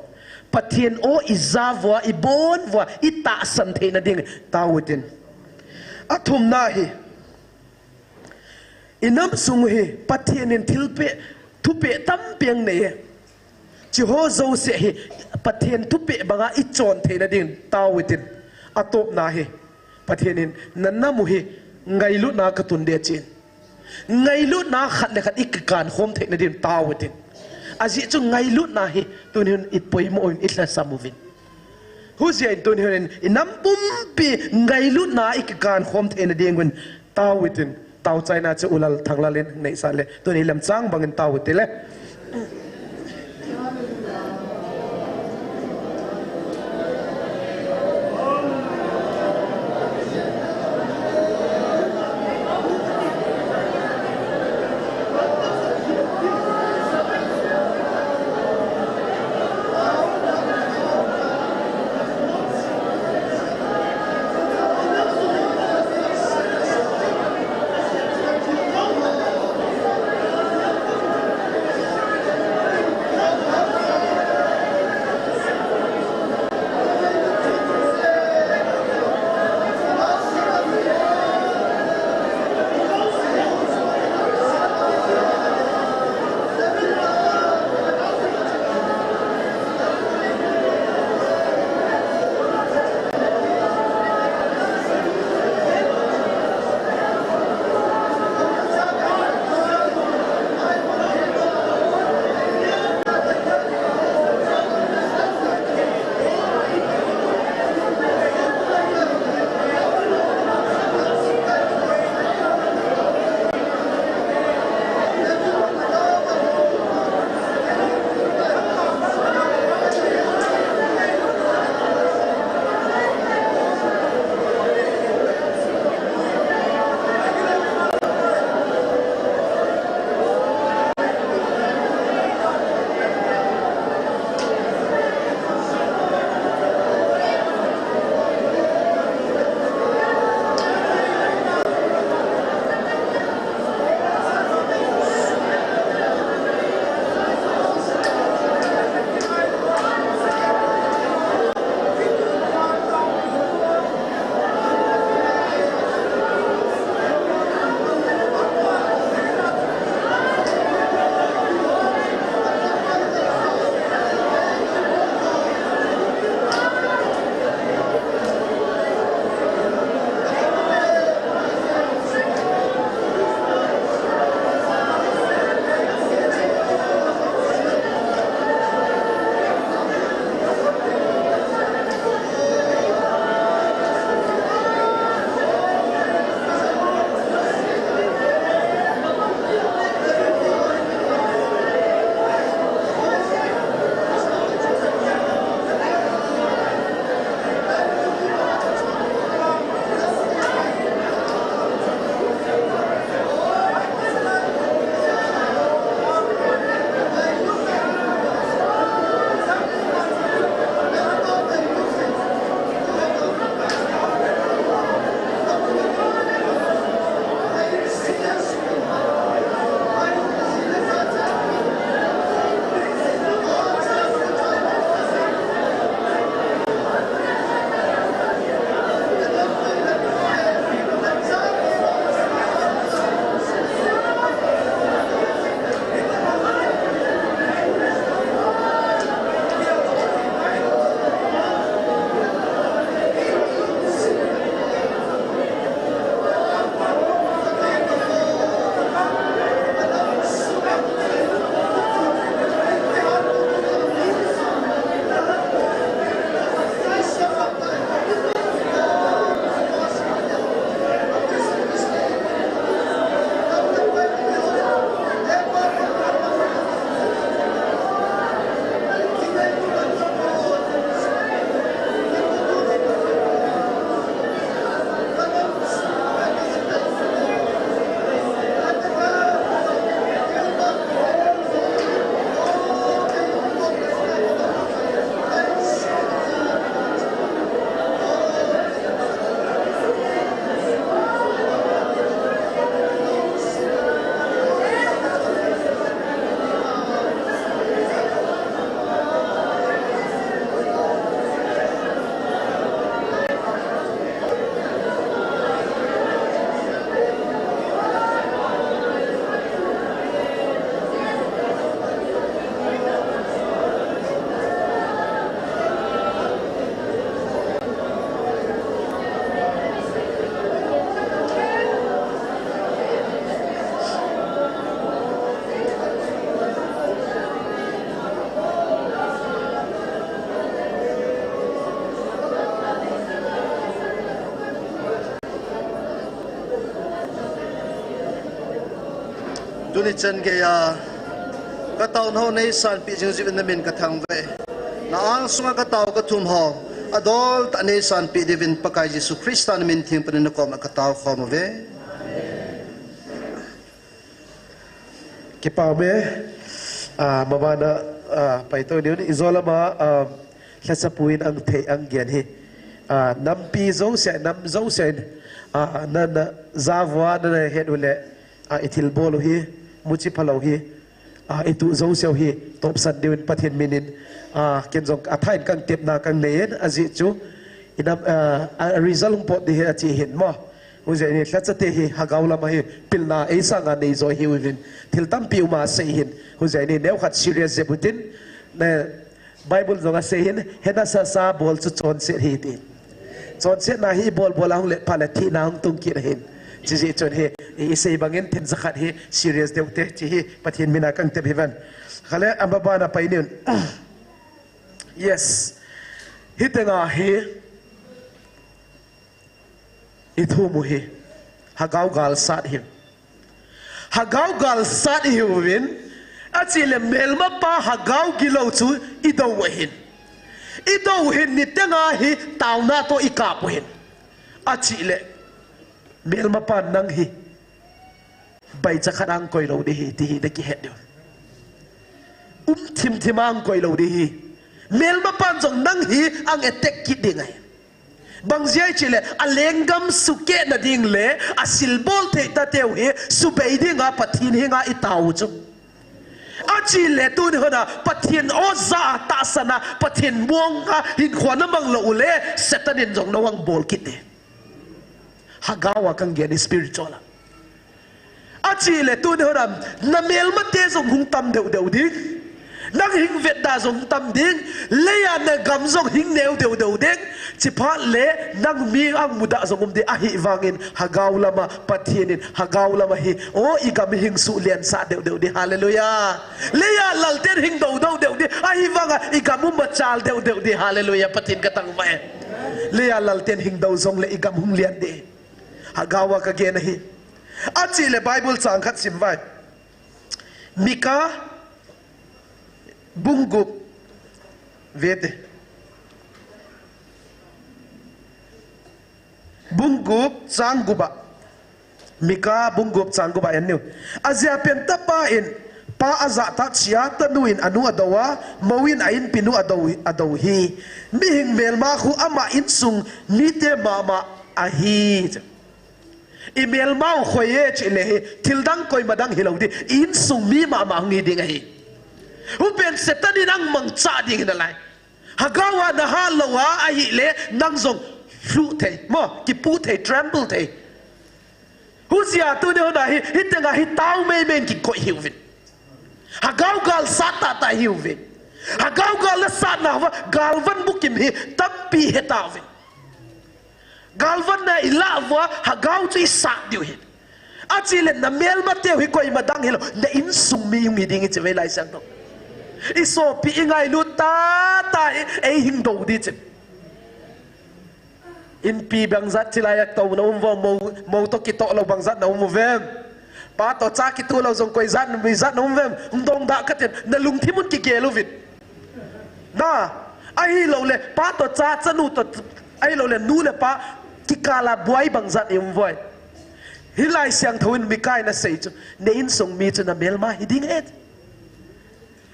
Pathen o ija uva, ibon uva, itahsan theina ding, tao utin. Athumna hi, inam sung hi, Pathen in thilpeh, thupeh tampi anei e. Hiche ho jouse hi, Pathen thupeh banga ichon theina ding, tao utin. Atopna hi, Pathen in, nanam u hi, ngailutna katun ding atin. Ngailutna khat le khat ikikan khom theina ding tao utin. Ajeh chu ngailutna hi, tuni hun ipoimo uvin, ilhasam uvin. Hijeh in tuni hun in, inam pumpi ngailutna ikikan khom theina ding un, tao utin. Tao chaina chu U Lalthanglal in neisah le, tuni lemchang bangin tao uti le. Tuni chan geiya ka tauna ho neisanpeh jing jiuvin namin kathangvah e. Na angsunga ka tao kathum ho adoltah neisanpeh diuvin Pakai Jesu Christa namin theng panin nakoma ka taokhom uve. Kipah e. Ah, mabana, ah, paito niu ni ijo lama, ah, lhachapu in ang thei ang gen hi. Ah, nampi jouse, nam jouse in, ah, na, na, java na, na het u le, ah, i thilbol u hi, muchi phalou hi, ah, i tuh jouse u hi, topsan diuvin Pathen minin, ah, ken jong athah in kang tepna kang nei in, ajeh chu, i nam, ah, a result hung pot ding hi achi hin mo. Hujeh in lhachate hi lhagao lama hi pilna eisanga neijo hiuvin. Thil tampi uma sei hin. Hujeh in neokhat serious jep utin. Ne, Bible jong asei hin, hena sasa bol chu chonset hi ti. Chonsetna hi bol bol a hung let phat le thina hung tung kit ahin. Chijeh chun hi, i, isei bangin thil jakhat hi serious deuh te, chi hi Pathen mina kang tep hiven. Khale, amabana pai niun. Yes. Hitenga hi, i thum u hi, lhagao gal sat hi. Lhagao gal sat ihiuvin, achi le melmapa lhagao gilou chu i dou u ahin. I dou u hin nitenga hi taona toh i kap u ahin. Achi le melmapa nang hi baicha khat ang koi lou ding hi, ti hi na kihet diu. Um thim thim ang koi lou ding hi. Melmapan jong nang hi ang attack kit ding ahi. Bang jeh a ichi le, a lenggam sukeh na ding le, a silbol thei ta teu hi, subei dinga Pathen henga i tao u chu. Achi le tuni hona, Pathen o ja a tahsan a, Pathen mong a, hinkho na mang lou u le, Satan in jong na vang bol kit e. Lhagao a kang gen spiritual a. Achi le tuni hona, na melmate jong hung tam deuh deuh ding. Nang hing vetda jong hung tam ding. Leiya na gam jong hing neo deuh deuh ding. Chiphat le nang mi ang muda jong um ding. Ahivangin lhagao lama Pathen in lhagao lama hi. O i gam hing suh lian sah deuh deuh ding. Hallelujah. Leiya lalten hing dou dou deuh ding. Ahivanga i gam um machal deuh deuh ding. Hallelujah. Pathen ka tangvah e. Leiya lalten hing dou jong le i gam hung lian ding. Lhagao a ka gen ahi. Achi le Bible chang khat sim vai. Mika bung gup vete. Bung gup chang gup a. Mika bung gup chang gup a en niu. Ajeh pen tapa in pa aja tah chia, tanu in anu adou a, mou in a inpinu adou, adou hi. Mihing melma khu ama insung mite mama ahi. I melmau khoi e chih le hi, thil dang koima dang hilou ding, i insung mi mama hung hi ding ahi. Hupen Satan in ang mangcha ding hi nalai. Lhagao a na hat lou a, ahile, nang jong lhuh thei, mo, kipu thei, tremble thei. Hujia tuni hona hi, hitenga hi tao mei mei in kikoi hiuvin. Lhagao gal sat tah tah hiuvin. Lhagao gal na satna uva, galvan bukim hi, tampi hetauvin. Galvan na ilah uva, lhagao chu isat diu ahi. Achi le na melmateu hi koima dang hilou, na insung mi hung hi ding ahi chi ve Laisiangthou. I sopi i ngailut tah tah hi, ei hing dou ding ahi chi. Inpi bangjat chilai a tou na um uvem, mou, mou toh kitoh lou bangjat na um uvem. Pa toh cha kitoh lou jong koi jat, mi jat na um uvem. Hung dong da katin, na lungthim un kigel uvin. Na, ahilou le, pa toh cha, chanu toh, ahilou le, nu le pa, kikal a buai bangjat i um uvem. Hi Laisiangthou in Mika in asei chu, na insung mi chu na melma hi ding ahi.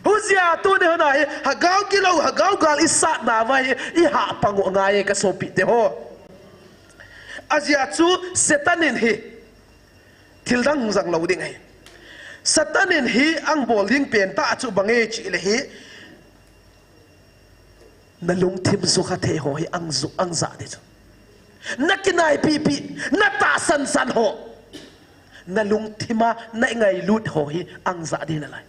Hujia tuni hona hi, lhagao gilou, lhagao gal i satna uva hi, i hahpang u angai e ka sopite ho. Ajeh chu Satan in hi, thil dang jang lou ding ahi. Satan in hi ang bol ding pen tah chu bang e chih le hi, na lungthim sukha thei ho hi ang ju, ang ja ding chu. Na kinaipipi, na tahsan san ho. Na lungthim a, na ngailut ho hi ang ja ding nalai.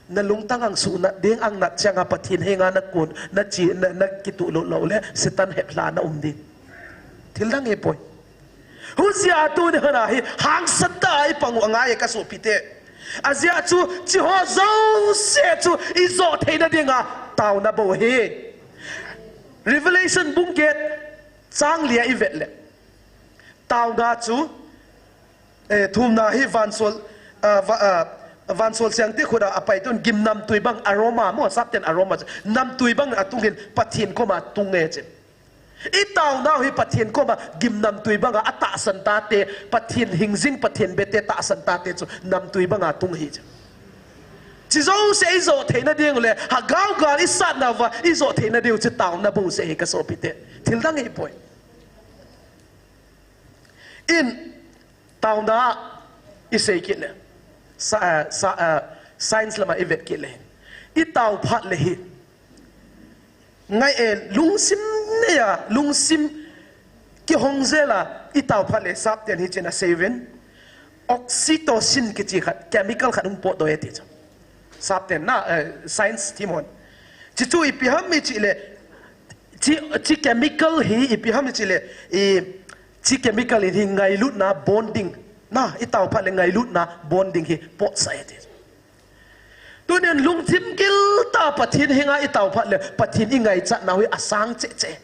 Na lungtang ang sunat ding, ang nat chiang a Pathen henga na kun, na chi, na, na kituh lut lou le, Satan heplha na um ding. Thil dang hi poi. Hujia tuni hona hi, hangsan tah a i pang u angai e ka sopite. Ajeh chu, chi ho jouse chu, i jo theina dinga, taona bou ahi. Revelation bung get, chang li a i vet le. Taona chu, Eh, thumna hi vansol, ah, va, ah, vansol siangte khut a apai tun gimnamtui bang aroma mo, sapten aroma chu namtui bang atung in Pathen koma tung e che. I taonau hi Pathen koma gimnamtui banga atahsan tate, Pathen hingjing, Pathen bete tahsan tate chu namtui banga tung hi che. Chi jouse i jo theina ding le, Hagao gal i satnauva i jo theina ding chu taona bouseh hi ka sopite. Thil dang hi poi. In, taona i sei kit le, sa, eh, sa, eh, science lama i vet kit le, i tao phat le hi, ngai e, lungsim nei a, lungsim kihong jel a, i tao phat le sapten hichena seven, oxytocin kichi khat, chemical khat hung potdoh e ti chu. Sapten na, eh, science themhon. Chi chu ipi ham i chi le, chi, chi chemical hi ipi ham i chi le, i, chi chemical in hi ngailutna bonding, na, i tao phat le ngailutna bonding hi potsah e ti. Tunin lungthim gil tah Pathen henga i tao phat le, Pathen i ngaichatnau hi asang cheh cheh.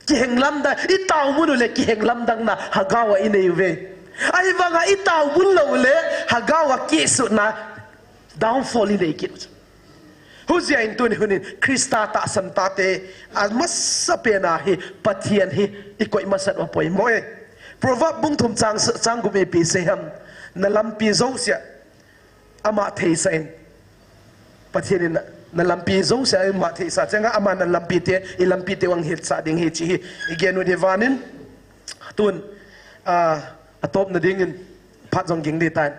Kiheng lamdang, i tao mun u le kiheng lamdang na Hagao a i nei uve. Ahivanga i tao mun lou le, Hagao a kisutna downfall i nei kit u. Hujeh in tuni hunin Christa tahsan tate, amasapen a hi Pathen hi i koi masat u apoimo e. Proverb bung thum chang, chang gup ipi sei ham, na lampi jousea ama theisah in. Pathen in na, na lampi jousea ama theisah chenga, aman na lampite, i lampite u ahetsah ding ahi chi hi i gen u ahi. Vanin, tun, ah, atopna dingin phat jong ging ding tan.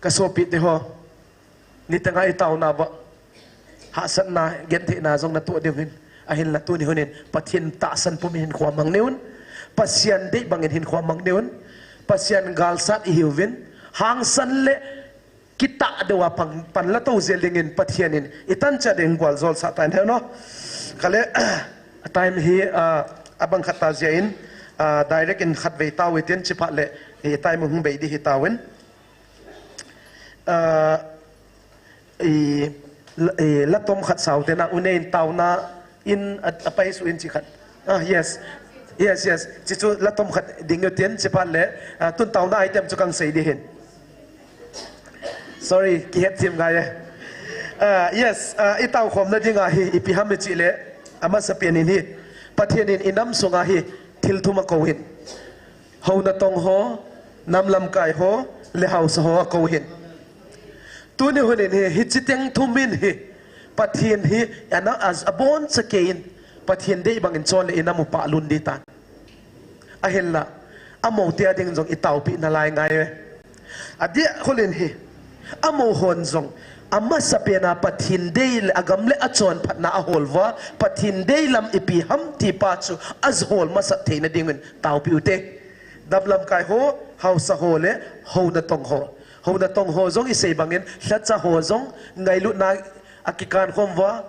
Ka sopite ho, niteng a i taonauva hahsatna, gentheina jong natoh diu ahin. Ahinla tuni hunin Pathen tahsan pumin hinkho mang neiyun. Pasian dei bangin hinkho mang neiyun. Pasian galsat ihiuvin, hangsan le kitah deuva pan, panla tou jel dingin Pathen in i tanchat ding gualjol sah tan hen o. Kale, a time hi, ah, abang khat ta jeh in, ah, direct in khatvei tao itin, chuphat le i time hung bei ding ahi tauvin. Ah, i, la, i, la tom khat sao tena, une in taona in a, apai suh in chi khat. Ah, yes. Yes, yes. Chi chu la tom khat ding u tin, chuphat le, ah, tun taona item chu kan sei ding ahin. Sorry, kihet thim ngai e. Ah, yes, ah, i taokhomna dinga hi, ipi ham i chi le, amasapen in hi, Pathen in i nam sunga hi, thil thum akou ahin. Hou natong ho, nam lamkai ho, le haosa ho akou ahin. Tuni hunin hi, hichi teng thum in hi, Pathen hi, ana a, abonchan kei in, Pathen dei bangin chon le i nam u pah lhung ding tan. Ahinla, amaute a ding jong i taopeh nalai ngai e. Adeh khol in hi, Amaho jong, amasapen a Pathen dei le agam le achonphatna ahol uva, Pathen dei lam ipi ham ti pa chu ahol masat theina dingin taopeh ute. Nam lamkai ho, haosa ho le, hou natong ho. Hou natong ho jong i sei bangin, lhacha ho jong, ngailutna akikan khom uva,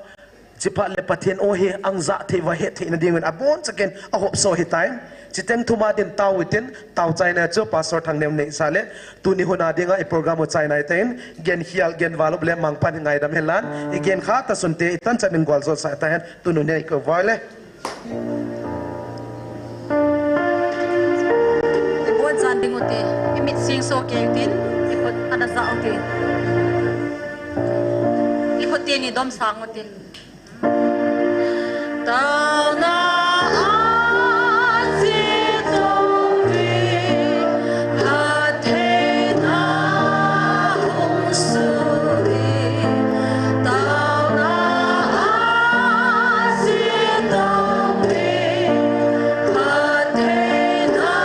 chuphat le Pathen o hi, ahung ja thei uva, het theina dingin, abonchan kei in ahopso ahitai. Chuteng thum a din tao itin, tao chaina chu Pastor Thangneo neisah le, tuni hun a dinga i program u chaina itin, gen hial, gen valop le mangpan ngaidam hen lang, i gen kha tasunte, i tanchat ding gualjol sah tahen, tuni hin i kou uve le. I bon jan ding ute, i mit sing so kei utin, i khut ana ja ute. I khut teni dom sang ute. Taona a chi to ri, Pathen a hung su ri. Taona a chi to ri, Pathen a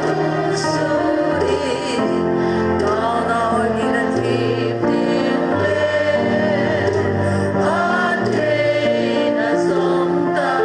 hung su ri. Taona a hung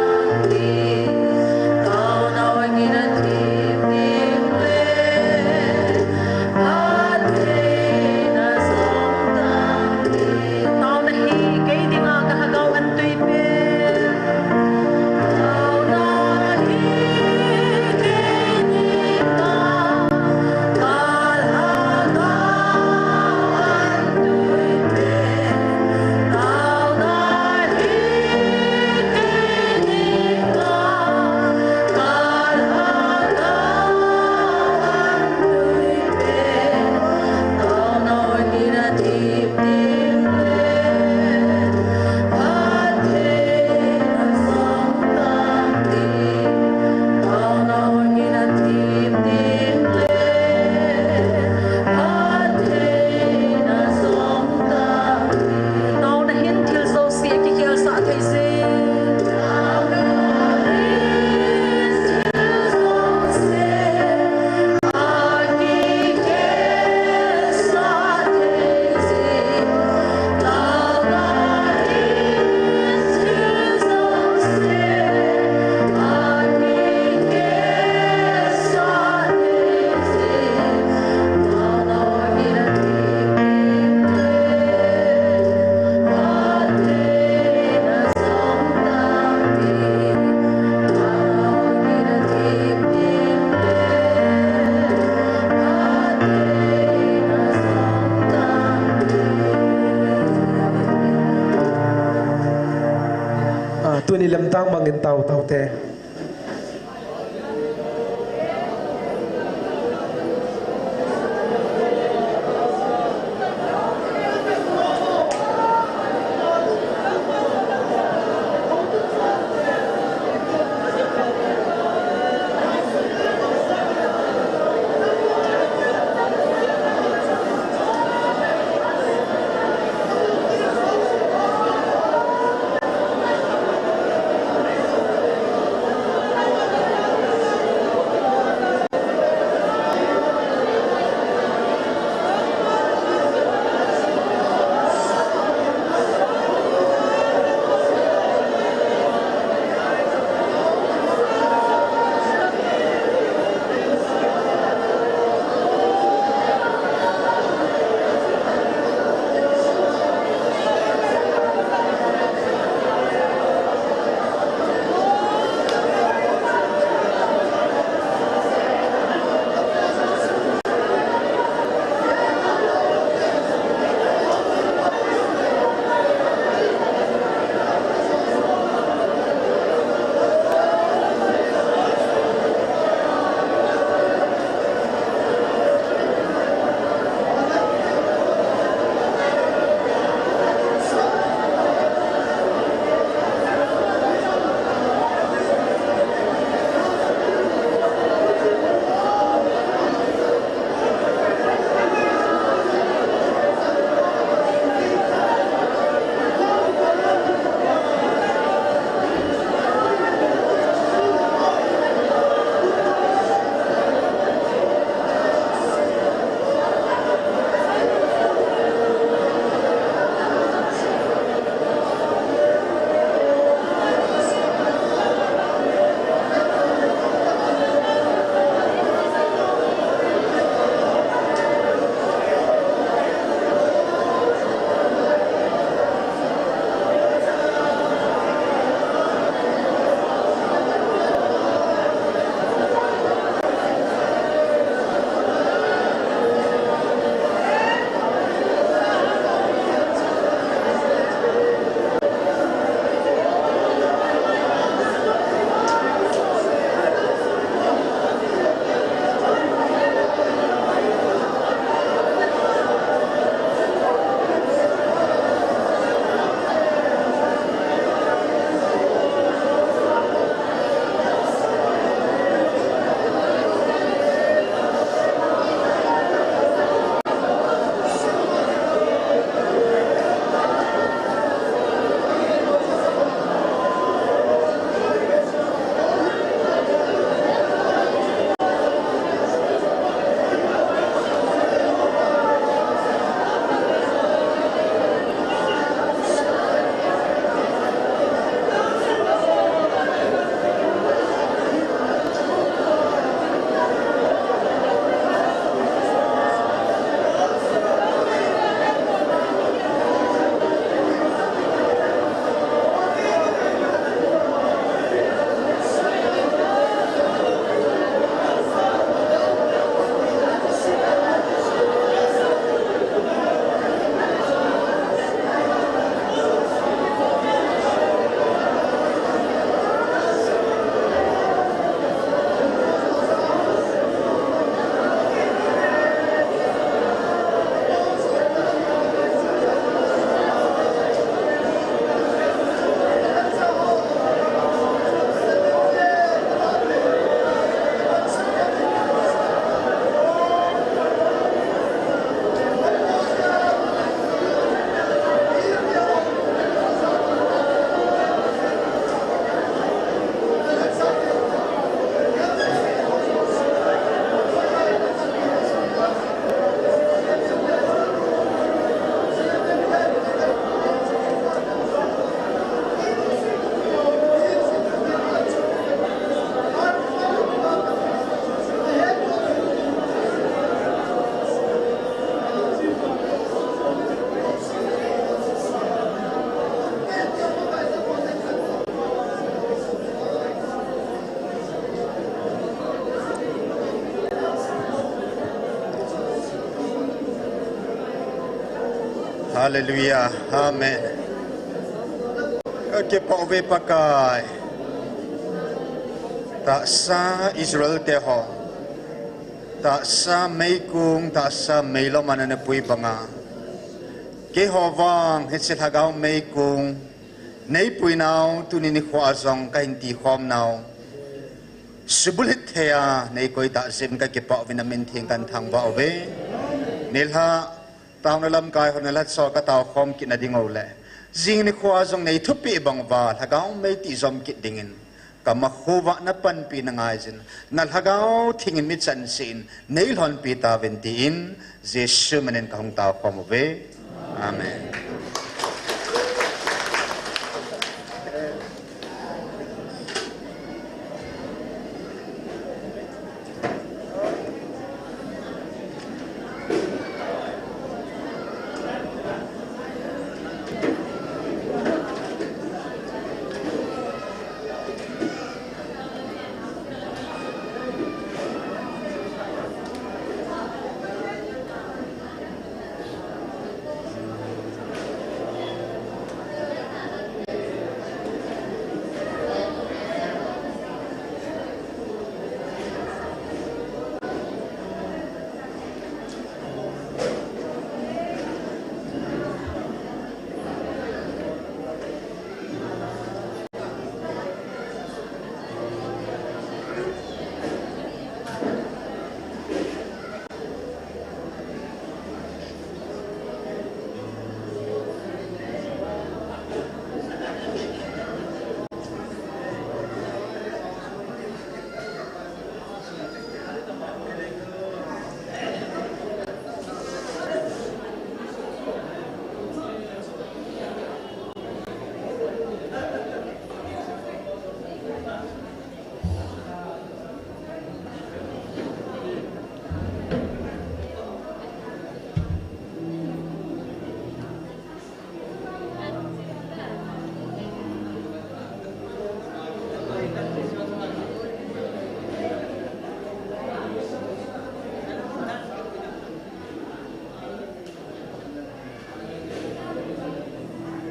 Tuni lamtang mangin tao tao te. Hallelujah. Amen. Kakipah uve Pakai. Tahsa Israel te ho, tahsa meikong, tahsa meilom a nana pui banga, keiho vang hiche lhagao meikong neipuinau tuni nikho a jong kahin tikhomnau subulhit thei a neikoi tah jeh in kakipah uvin namin theng kahin thangvah uve. Nilhah taona lamkai hon nilhah cho kataokhom kitna ding uleh, jing nikho a jong neithupeh bang uva lhagao mei tijom kit dingin kamakhovah napanpina ngaijin, nalhagao theng in mi chanseh in neilhonpi tauvin tin, Jesu min in kahung taokhom uve. Amen.